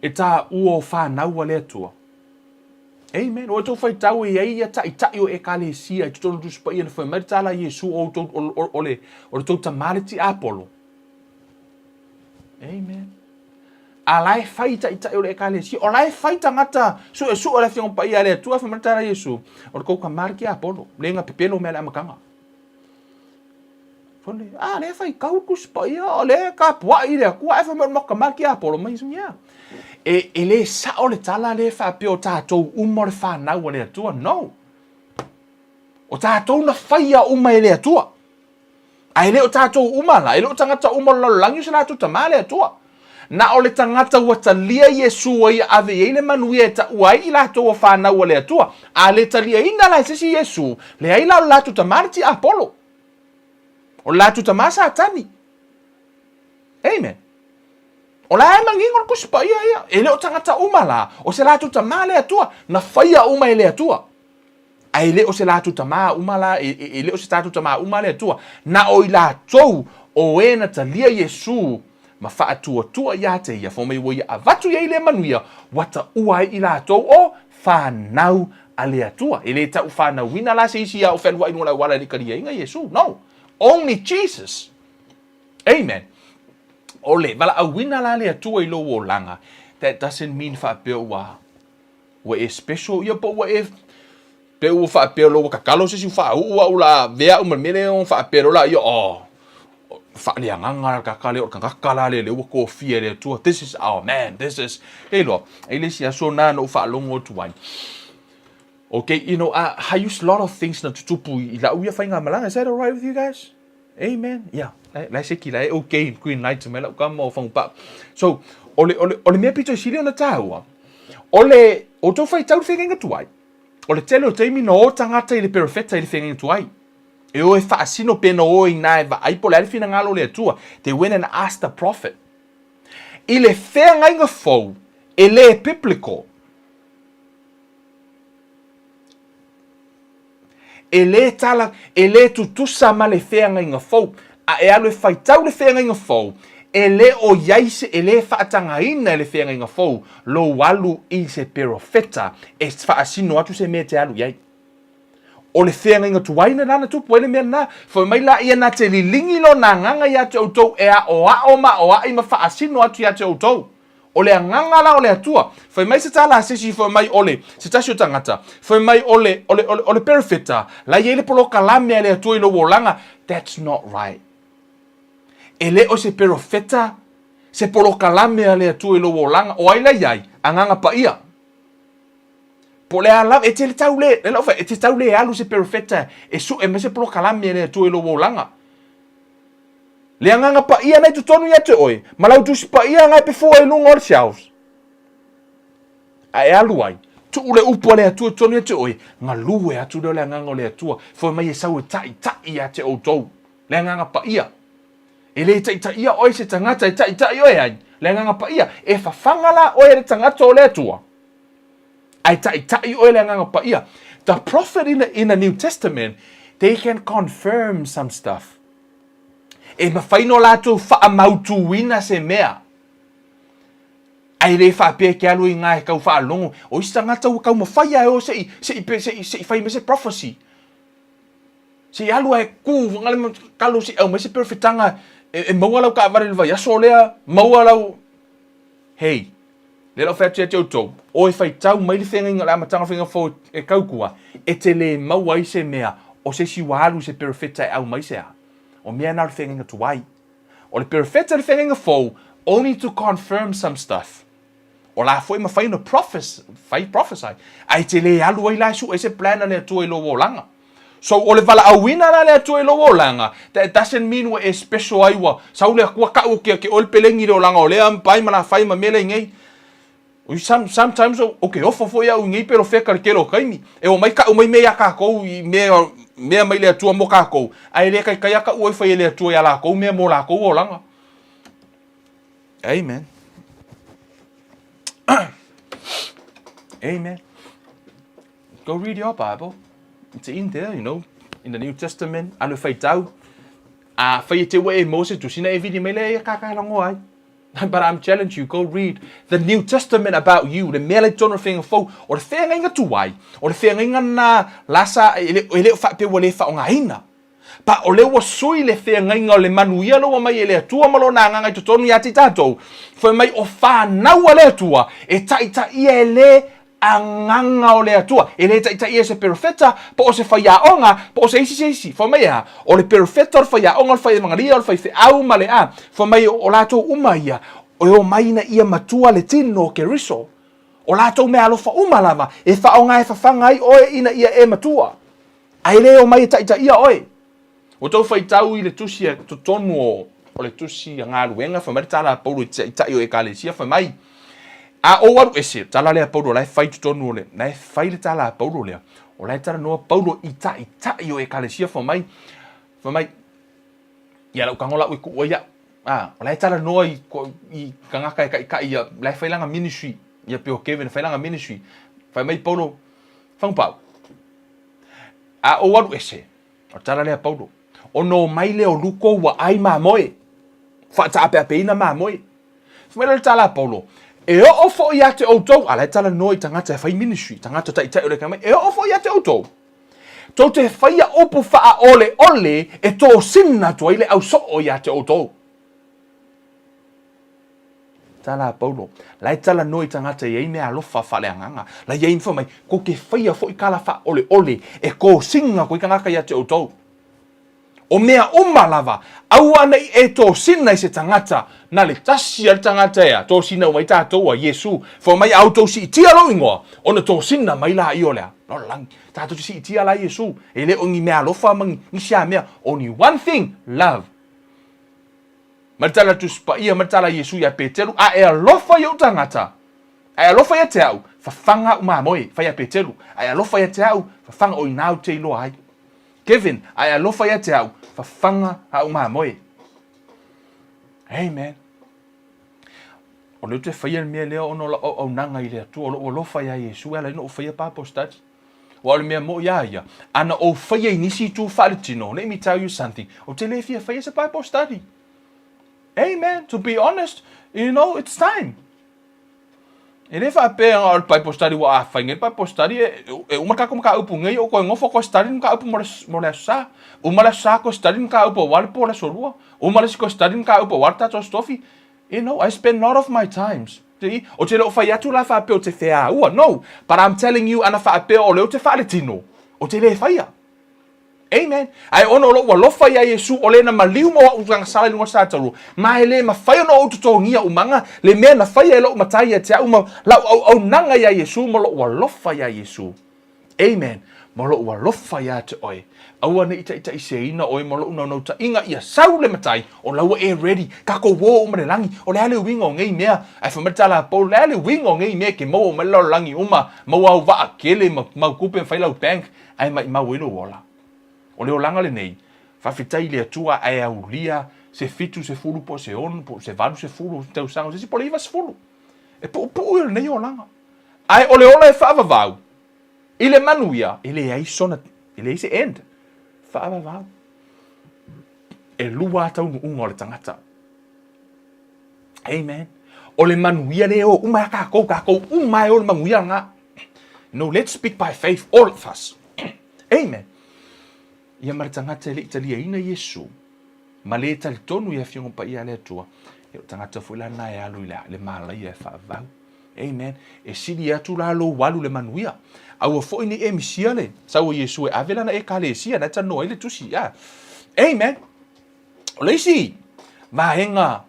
e taua o fanau a le Atua. Amen. O outou faitau e i ai ia taitai o Ekalesia i totonu o Tusi Paia na fai mai le tala a Iesu o outou o, o, o le o le tou tama le tiapolo. Amen. A la e fai taitai o le Ekalesia, o la e fai tagata suesue o le Afioga Paia a le Atua fai mai le tala a Iesu, o le tou tama le tiapolo, le ga pepelo mea le amataga. Fone, a lea e faitau le Tusi Paia, o lea e tapuai i le Atua, ae fai mai o le matou tama le tiapolo mai. Ia. E, e le sao le tala lea e faapea o tatou uma o le fanau a le Atua. No. O tatou na faia uma e le Atua. Ae le o tatou uma la, e le o tagata uma o le lalolagi o se latou tama le Atua. Na o le tagata ua talia Iesu ai ave i ai le manuia e taua ai i latou o fanau a le Atua. A le taliaina la e se isi Iesu, leai la o le latou tama le tiapolo. O le latou tama Satani. Amen. O la e manino le Tusi Paia ia. E le o tagata uma la, o se latou tama le Atua, na faia uma e le Atua. Ae le o se latou tama uma la, e, e, e le o se tatou tama uma le Atua. Na o i latou o e na talia Iesu ma faatuatua ia te ia, fai mai ua ia avatu i ai lea manuia, ua taua ai i latou o fanau a le Atua. E le tau fanauina la se isi ia o fealuai i luga o le auala e le i taliaina Iesu. No. Only Jesus. Amen. O le valaauina la le Atua i lou olaga, that doesn't mean faapea ua ua e special ia po ua e pe ua faapea loa ua tatalo se isi ua faauu au la avea au ma le mea lea ona faapea loa laia, oh, faaleagaga la le tagata lea, o le tagata la lea lea ua tofia e le Atua, this is our man, this is, e iloa, e i le isi aso lena na ou faalogo atu ai. Okay, you know, I, I use a lot of things na tutupu i lau ia faigamalaga. Is that alright with you guys? Amen. Yeah. Lai seki lai okay green light mai lau kama o whangupaa. So, o le, o le, o le mea pito i sili ona tāua, o le, o tau whai tau whengenga tuai, o le tele o taimi na o tangata i le perefeta i le whengenga tuai. E o e faasino pe na o i ina e vaai po o le a le finagalo o le Atua. They went and asked the prophet. I le feagaiga fou, e le biblical. E le tala, e le tutusa ma le feagaiga fou. A e alu e faitau le feagaiga fou, e le o i ai se, e le faatagaina e le feagaiga fou lou alu i se perofeta e faasino atu se mea e te alu i ai. O le feagaiga tuai lena na tupu ai le mea lena. Fai mai laia na te liligi lona agaga ia te outou e aoao ma aoai ma faasino atu ia te outou. O le agaga la o le Atua. Fai mai se tala a se isi, fai mai o le, se tasi o tagata, fai mai o le, o le, o le, o le perofeta, la e i ai le polokalame a le Atua i lou olaga. That's not right. E le o se perofeta se polokalame a le Atua i lou olaga. O ai la i ai? Agaga Paia. Po o le a lava, e te tau le, le lau fai, e te tau le alu se perofeta e sue mai se polokalame a le Atua i lou olaga. Le Agaga Paia na i totonu ia te oe, ma lau Tusi Paia na e pefua i luga o le shelves. A e alu ai, tuu le upu a le Atua i totonu ia te oe, galue atu lea o le Agaga o le Atua, fai mai e sau e taʻitaʻi ia te outou. Le Agaga Paia. E le taitaia oe se tagata e taʻitaʻi oe ai, le Agaga Paia. E fafaga la oe e le tagata o le Atua, ae taʻitaʻi oe le Agaga Paia. The prophet in the, in the New Testament, they can confirm some stuff. E mawhai no latou whaamautuina se mea. Ae le faapea e ke alu i ngā e kau whaalongo. O isi tangata ua kau mawhai a e o se i, se i, se i, se i whai me se prophecy. Se i alu a e kū, whangale ma kalo se i au mai se perofetanga e, e maua lau kaavale i le vaiaso lea, maua lau... Hei, le lau whai atu ia te outou, o e whaitau mai le whengainga o le amataga o le whainga fou e kaukua, e te le maua ai se mea o se isi ua alu i se perofeta e au mai se a. O mea na o le whengainga tuai. O le perofeta le whengainga fou, only to confirm some stuff. O la foi mawhai ona prophes, fai prophesy. Ae te le alu ai la e sue se plan a le Atua i lou olaga. So o le valaauina la le Atua i lou olaga, that doesn't mean ua e special ai ua sau le Atua kau ke ke oe le pelegi i le olaga o lea pai ma la fai ma mea lea i nei. Some, sometimes o ke ofo foi au i nei perofeta le tele o taimi. E omai kau mai mea iā kākou i mea, mea mai le Atua mo kākou, ae le taitai a kau ai fai e le Atua iā lākou mea mo lākou olaga. Amen. Amen. Go read your Bible. It's in there, you know, in the New Testament. Alu whaitau. A whai e te ua e Moses, tu sina e vili mai le ia kākā lango ai. But I'm challenge you, go read the New Testament about you, le mea le tonu whenga fou, o le whenga inga tuai, o le whenga inga nā lasa e le, e le o whape ua le whaonga ina. Pa o lea ua sui le feagaiga o le manuia lea ua mai e le Atua ma Lona Agaga i totonu ia te tatou, fai mai o fanau a le Atua e taitaia e le Agaga o le Atua. E le taitaia e se perofeta, po o se faiaoga, po o se isi se isi. Fai mai e a? O le perofeta, o le faiaoga, o le faievagalia, o le faifeau ma le a. Fai mai o latou uma ia, e omai ina ia matua le tino o Keriso. O latou meaalofa uma lava e faaaoga e fafaga ai oe ina ia e matua. Ae le omai e taitaia oe. Ua tou faitau i le tusi a totonu o, o le tusi a galuega, fai mai le tala a Paulo i taitai o Ekalesia, fai mai, A ou alu ese, tala lea a Paulo, la e fai totonu o le, la e fai le tala a Paulo lea, o la e talanoa Paulo i taitai o Ekalesia, fai mai, fai mai, ia lau tago lau e kuu ai au. A, o la e talanoa i, i tagata e taitai ia, la e fai lana ministry, ia pei o Kevin e fai lana ministry. Fai mai Paulo, Fagupau, A ou alu ese, o le tala lea a Paulo, ona omai lea o Luko ua ai mamoe, faataapeapeina mamoe. Fai mai lea o le tala a Paulo, e oo foi ia te outou, a la e talanoa i tagata e fai ministry, tagata taitai o le mai, e oo foi ia te outou, tou te faia upu faaoleole e tosina atu ai le ausoo ia te outou. Tala a Paulo, la e talanoa i tagata e i ai meaalofa faaleagaga, la i ai fai mai, kou te faia foi kala faaoleole e tosina koe tagata ia te outou. O mea uma lava, aua nei e tosina i se tagata, na le tasi a le tagata ea, tosina uma ai tatou a Iesu, fai mai a outou siitia lou igoa, ona tosina mai laia o le a? Lalolagi. Tatou te siitia la Iesu, e le o ni meaalofa ma ni nisi a mea, only one thing, love. Ma le tala a le Tusi Paia, ma le tala a Iesu iā Peteru, A e alofa i ou tagata, a e alofa ia te au, fafaga au mamoe, fai a Peteru, a e alofa ia te au, fafaga o inā ou te iloa ai. Kevin, a e alofa ia te au, fafaga a'u mamoe. Amen. O lea ou te faia le mea lea ona o lau auaunaga i le Atua, o lou alofa iā Iesu e ala ai ona ou faia Bible study. Aua o le mea moni iā ia, ana ou faia i nisi itu faaletino, let me tell you something, ou te le fia faia se Bible study. Amen. To be honest, you know, it's time. E le faapea o le Bible study ua a fai nei le Bible study e, e uma le tatou mataupu nei o toe nofo toe study le mataupu mo le, mo le aso Sa. Uma le aso Sa toe study le mataupu aua le po le aso Lua. Uma le isi toe study le mataupu aua le tatou Aso Tofi. You know, I spend lot of my times. See? Ou te le o fai atu la faapea ou te feaua. No. But I'm telling you, ana faapea o lea ou te faaletino, ou te le faia. Amen. Ae ona o lou alofa iā Iesu, o le na maliu mo a'u tagasala i luga o le satauro, ma e le mafai ona ou totogia umaga le mea na faia e lou Matai ia te a'u ma lau auaunaga iā Iesu ma lou alofa iā Iesu. Amen. Ma lou alofa iā te oe. Aua ne i taitaiseina oe ma lou naunautaiga ia sau le Matai, o la ua e ready, tatou o uma le lagi, o le a le uiga o nei mea? Ae fai mai le tala a Paul, o le a le uiga o nei mea e ke maua uma ai le lalolagi uma, maua au vaa kele ma mau tupe ma fai lau bank, ae maimau ai lou ola. O le olaga lenei, faafetai i le Atua ae aulia se 70 po o se 6 po o se 80 tausaga, o se isi po o le 90. E puupuu ia o lenei olaga. Ae o le ola e faavavau i le manuia, e leai sona, e leai se end. Faavavau. E lua taunuuga o le tagata. Amen. O le manuia lea e o uma ia tatou, tatou uma e o le manuia lena. No, let's speak by faith, all of us. Amen. Ia ma le tagata e le i taliaina Iesu, ma le talitonu i Afioga Paia a le Atua, ia o tagata foi la na e alu i le, le malaia e faavavau. Amen. E sili atu la lou alu le manuia. Aua foi ne i e misia le sau o Iesu e ave lana Ekalesia, na e talanoa ai le tusi. Yeah. Amen. O le isi vaega,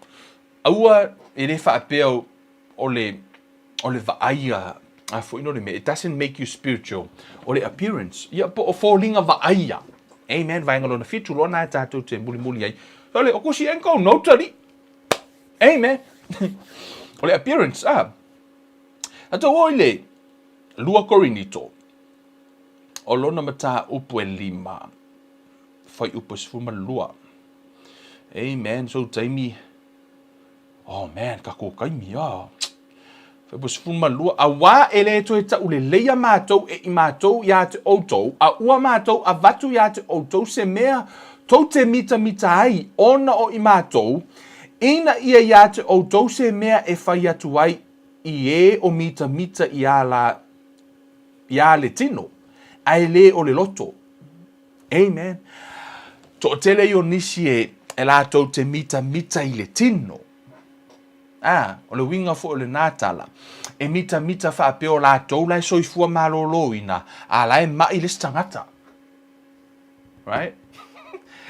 aua e le faapea o le, o le vaai a, a foi no le mea, it doesn't make you spiritual, o le appearance, ia po o foliga vaaia. Amen, vaega lona fitu loa na e tatou te mulimuli ai. O le, o kusi e kou notary. Amen. O le appearance, ah. Tatou o i le 2 Korinito, o lona mataupu e lima. Fuaiupu e 12. Amen. So taimi. Oh man, ka kō kaimi, ah. Fuaiupu 12. Auā e le toe tauleleia mātou e i mātou iā te outou, a ua mātou avatu iā te outou se mea tou te mitamita ai ona o i mātou, ina ia iā te outou se mea e whai atu ai i e o mitamita iā la, iā le tino, ae le o le loto. Amen. Toatele ia o nisi e, e latou te mitamita i le tino. Ah, o le uiga foi o lenā tala, e mitamita faapea o latou la e soifua malōlōina, a la e maʻi le isi tagata. Right?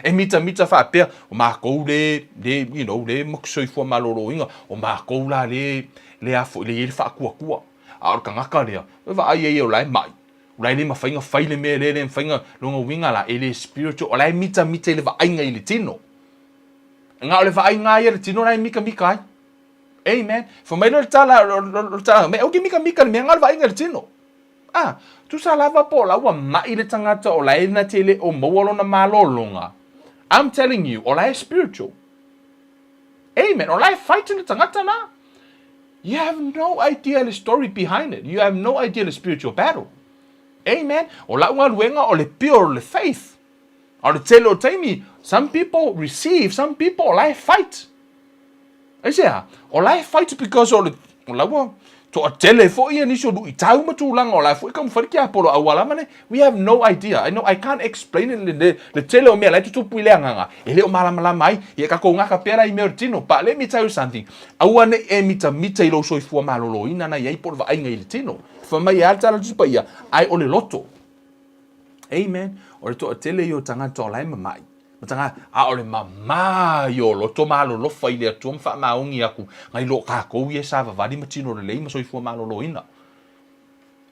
E mitamita faapea, o makou le, le, you know, le soifua malōlōina, o makou la le, le a foi, le i ai le faakuakua. A o le tagata lea, e vaai ai o la e maʻi. O la e le mafai ona fai le mea lea, le mafai ona, lona uiga la, e le spiritual, o la e mitamita i le vaaiga i le tino. Na o le vaaiga lava ia i le tino la e mikamika ai. Amen. Fai mai lea o le tala, o le tala, me, aua ke mikamika i le mea, na o le vaaiga i le tino. Ah, tusa lava po o la ua maʻi le tagata o la e na te le o maua lona malōlōga. I'm telling you, o la e spiritual. Amen. O la e fighting le tagata na. You have no idea le story behind it. You have no idea le spiritual battle. Amen. O lau galuega o le pure o le faith. A o le tele o taimi, some people receive, some people o la e fight. Aisea? O la e fight because o le, o la ua toatele foi ia nisi o luitau ma tulaga o la foi taumafai le tiapolo auala ma le, we have no idea. I know I can't explain it le, le, le tele o mea la e tutupu i le agaga. E le o malamalama ai, ia tatou gata pea la i mea o le tino. But let me tell you something, aua ne i e mitamita i lou soifua malōlōina na i ai po o le vaaiga i le tino. Fai mai e a le tala Tusi Paia, ae o le loto. Amen. O le toatele ia o tagata o la e mamaʻi. Ma tagata, a o le mamā ia o loto ma alolofa i le Atua ma faamaoni aku, nai lo kākou ia e savavali ma tino lelei ma soifua malōlōina.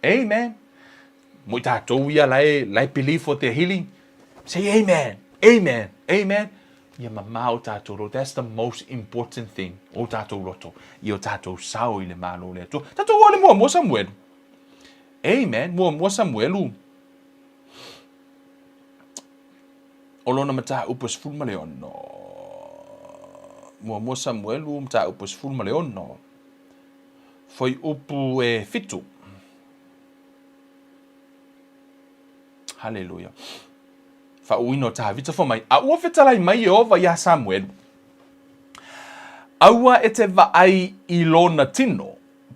Amen. Mo i tātou ia la e, la e believe for their healing. Say amen. Amen. Amen. Ia mamā o tātou loto. That's the most important thing. O tātou loto. I o tātou sao i le Malo o le Atua. Tātou o le muamua Samuelu. Amen. Muamua Samuelu. O lona mataupu e 16. Muamua Samuelu mataupu e 16. Fuaiupu e 7. Haleluia. Faauuina o Tavita fai mai, A ua fetalai mai Ieova iā Samuelu, Aua e te vaai i lona tino,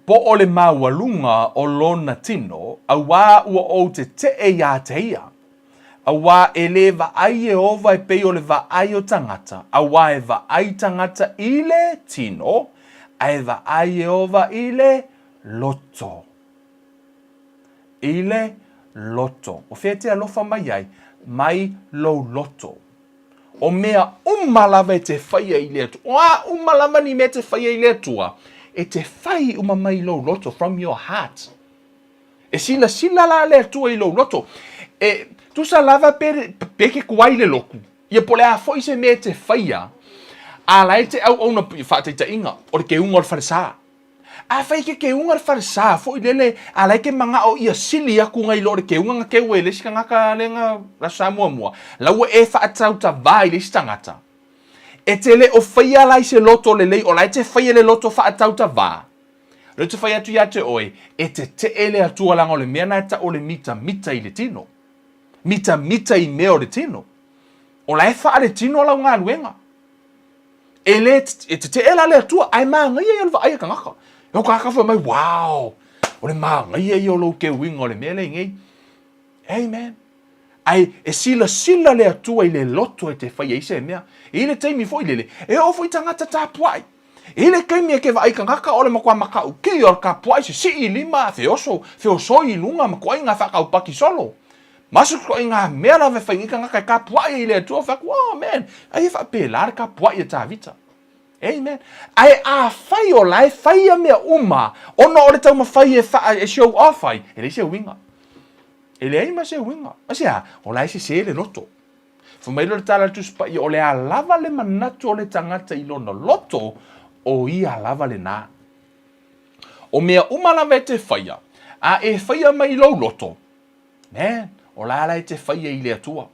po o le maualuga o lona tino, auā ua ou tetee iā te ia. Auā e lē vaai Ieova e pei o le vaai o tagata, auā e vaai tagata i le tino, a e vaai Ieova i le loto. I le loto. O fea e te alofa mai ai? Mai lou loto. O mea uma lava e te faia i le Atua. O a uma lava ni mea e te faia i le Atua, e te fai uma mai lou loto, from your heart. E silasila la le Atua i lou loto. E tusa lava pe, pe ke kuai le loku. Ia po o le a foi se mea e te faia, a la e te auauna, faataitaiga, o le keuga o le falesa. Afai ke keuga le falesa foi lele, a la e ke manaʻo ia sili aku ngai lo le keuga na keu e le isi tagata le na le aso sa muamua, la ua e faatautavā i le isi tagata. E te le o faia la i se loto lelei, o la e te faia le loto faatautavā. Lea ou te fai atu ia te oe, e tetee le Atua leaga o le mea na e tau o le mitamita i le tino. Mitamita i mea o le tino. O la e faaletino lau galuega. E le, e tetee la le Atua, ae mānaia ia o le vaai a tagata. E o tagata fai mai, wow, o le mānaia ia o lou keuiga o le mea lea i nei. Amen. Ae e silasila le Atua i le loto e te fai ai se mea. E i le taimi foi lele, e oo foi tagata tapuai. E i le taimi e ke vaai tagata o le matua matautia o le tapuai sisii i lima, feoso, feosoi i luga ma toaiga faataupati solo. Ma so ituaiga mea lava e fai nei tagata e tapuai ai i le Atua, fai atu, Oh, man, ai e faapelā le tapuai a Tavita. Amen. Ae afai o la e fai ia mea uma, ona o le taumafai e wha, e show off ai, e leai se uiga. E leai ma se uiga. Aisea? O la e sesē le loto. Fai mai lea o le tala a le Tusi Paia, o le a lava le manatu o le tagata i lona loto, o ia lava lenā. O mea uma lava e te faia, a e faia mai i lou loto, Man, o la la e te faia i le Atua.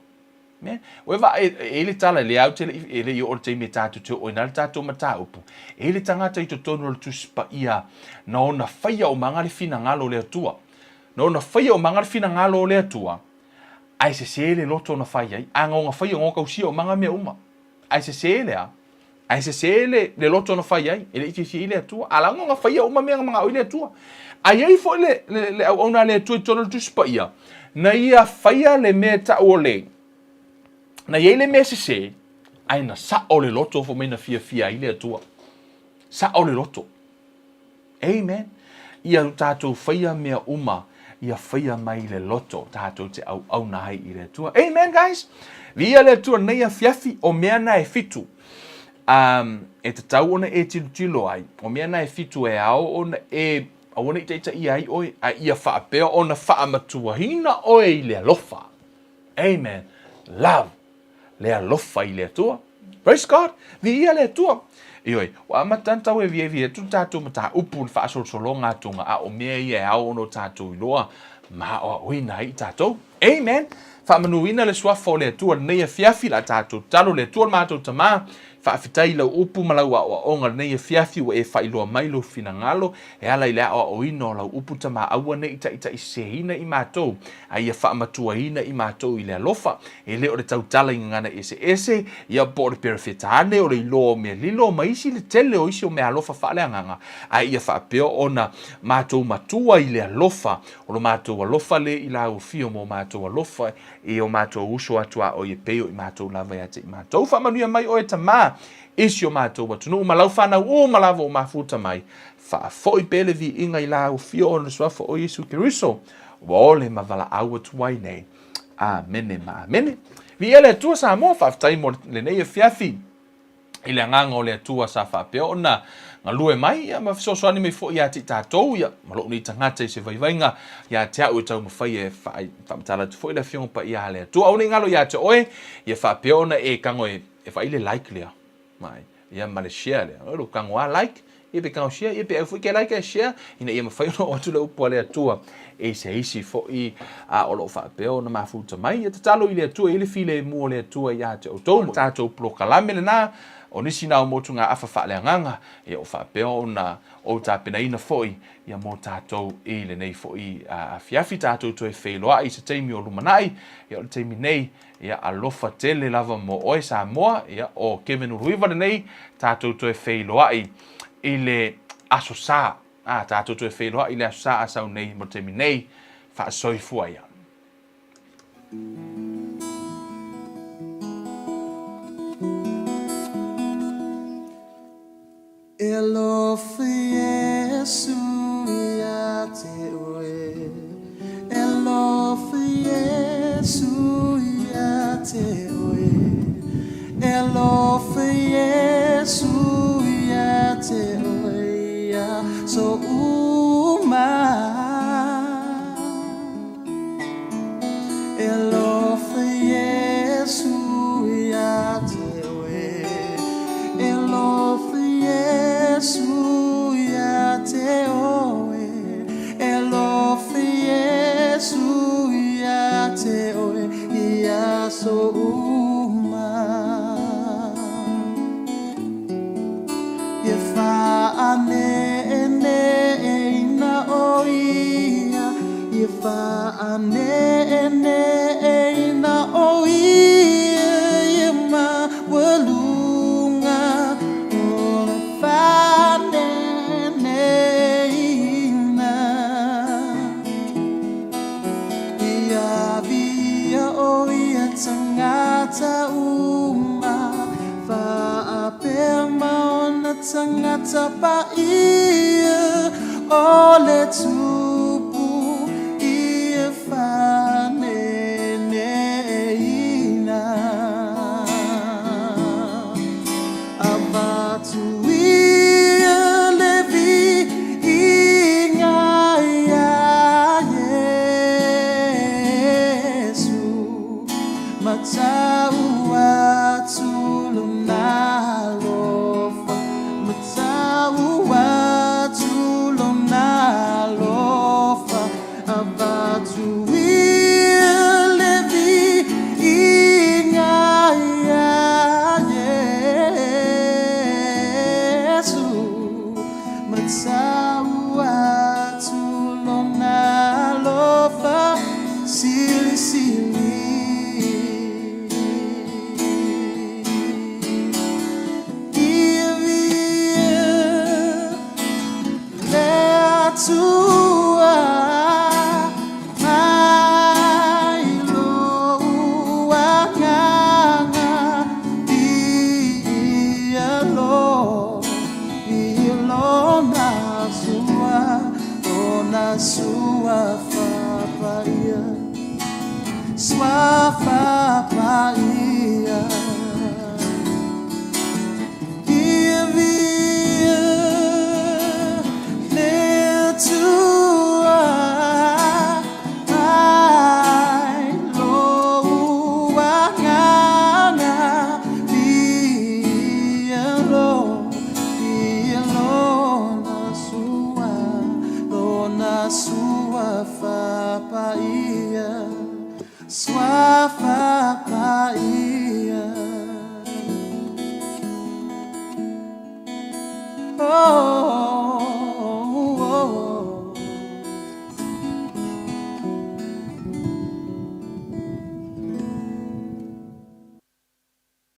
Man, ua e vaai, e i le tala, e le au te le, e le i oo le taimi e tātou te oo ai nā le tātou mataupu. E i le tagata i totonu o le Tusi Paia, na ona faia omaga le finagalo o le Atua. Na ona faia omaga le finagalo o le Atua, ae sesē le loto na fai ai. A na ona faia, na ona tausia omaga mea uma. Ae sesē le a? Ae sesē le, le loto na fai ai, e le i fiafia ai le Atua. A la na faia uma mea na manao ai le Atua. A i ai foi le, le, le auauna a le Atua i totonu o le Tusi Paia, na ia faia le mea e tau o le, na i ai le mea sesē, ae na sao le loto fai mai na fiafia ai le Atua. Sao le loto. Amen. Ia tatou faia mea uma, ia faia mai le loto tatou te auauna ai i le Atua. Amen, guys. Viia le Atua nei afiafi, o mea na e fitu. Um, e tatau ona e tilotilo ai, o mea na e fitu e ao ona e aua ne i taitaia ai oe, a ia faapea ona faamatuaina oe i le alofa. Amen. Love. Le alofa i le Atua. Praise God! Viia le Atua! Ioe, ua amata ana tau e vievi atu le tatou mataupu i le faasolosologa atuga, a o mea ia e ao ona o tatou iloa ma aoaoina ai i tatou. Amen! Faamanuina le Suafa o le Atua lenei afiafi, la tatou tatalo, le Atua le matou Tama, faafetai i lau upu ma lau aoaoga lenei afiafi ua e faailoa mai lou finagalo e ala i le aoaoina o lau upu Tama aua ne i taitaiseseina i matou, a ia faamatuaina i matou i le alofa, e le o le tautala i gagana eseese, ia po o le Perefetane, o le iloa o mea lilo, ma isi le tele o isi o meaalofa faaleagaga, a ia faapea ona matou matua i le alofa, o lo matou alofa le i lauofio mo matou alofa i o matou uso atuaoi e pei o i matou lava ia te i matou. Faamanuia mai oe Tama i si o matou atunuu ma lau fanau uma lava ua mafuta mai. Faafoi pea le viiga i lauofio ona suafa o Iesu Keriso ua ole ma valaau atu ai nei. Amene ma amene. Viia le Atua Samoa, faafetai mo lenei afiafi i le agaga o le Atua sa faapea ona galue mai ia ma fesoasoani mai foi ia te i tatou ia ma lou nei tagata i se vaivaiga ia te au e taumafai e faamatala atu foi le Afioga Paia a le Atua. Aua ne i galo ia te oe ia faapea ona e tago e vaai le like lea mai ia ma le share lea. Oi lou tago lava like. Ia pe tago share, ia pe au foi ke like a share, ina ia mafai ona oo atu le upu a le Atua i se isi foi a o lo o faapea ona mafuta mai. Ia tatalo i le Atua, i le filemu o le Atua ia te outou. O le tatou polokalame lena, o nisi na o motugaafa faaleagaga, ia o faapea ona ou tapenaina foi ia mo tatou i lenei foi afiafi. Tatou toe feiloai i se taimi o lumanai, ia o le taimi nei, ia alofa tele lava mo oe Samoa, ia o Kevin Uluiva lenei, tatou toe feiloai i le Aso Sa. A, tatou toe feiloai i le Aso Sa a sau nei mo le taimi nei, faasoifua ia. E alofa Iesu ia te oe, E alofa Iesu ia te oe, E alofa Iesu ia te oe i aso uma. E alofa Iesu ia te oe, E alofa Iesu ia te oe, E alofa Iesu ia te oe i aso uma. E faaneneina o ia, E faaneneina o ia, Ia maualuga o le faaneneina. Ia avia o ia tagata uma, faapea ma ona tagata paia, o le Tupu ia faaneneina. Avatu ia le viiga iā Iesu, Matau atu lona alofa, Matau atu lona alofa, Avatu ia le viiga iā Iesu, Matau atu lona alofa silisili. Ia viia le Atua mai lou agaga, viia lo, viia lona sua, lona suafa paia, suafa paia. Ia viia le Atua mai lou agaga, viia lo, viia lona sua, lona suafa paia, suafa paia. Oh.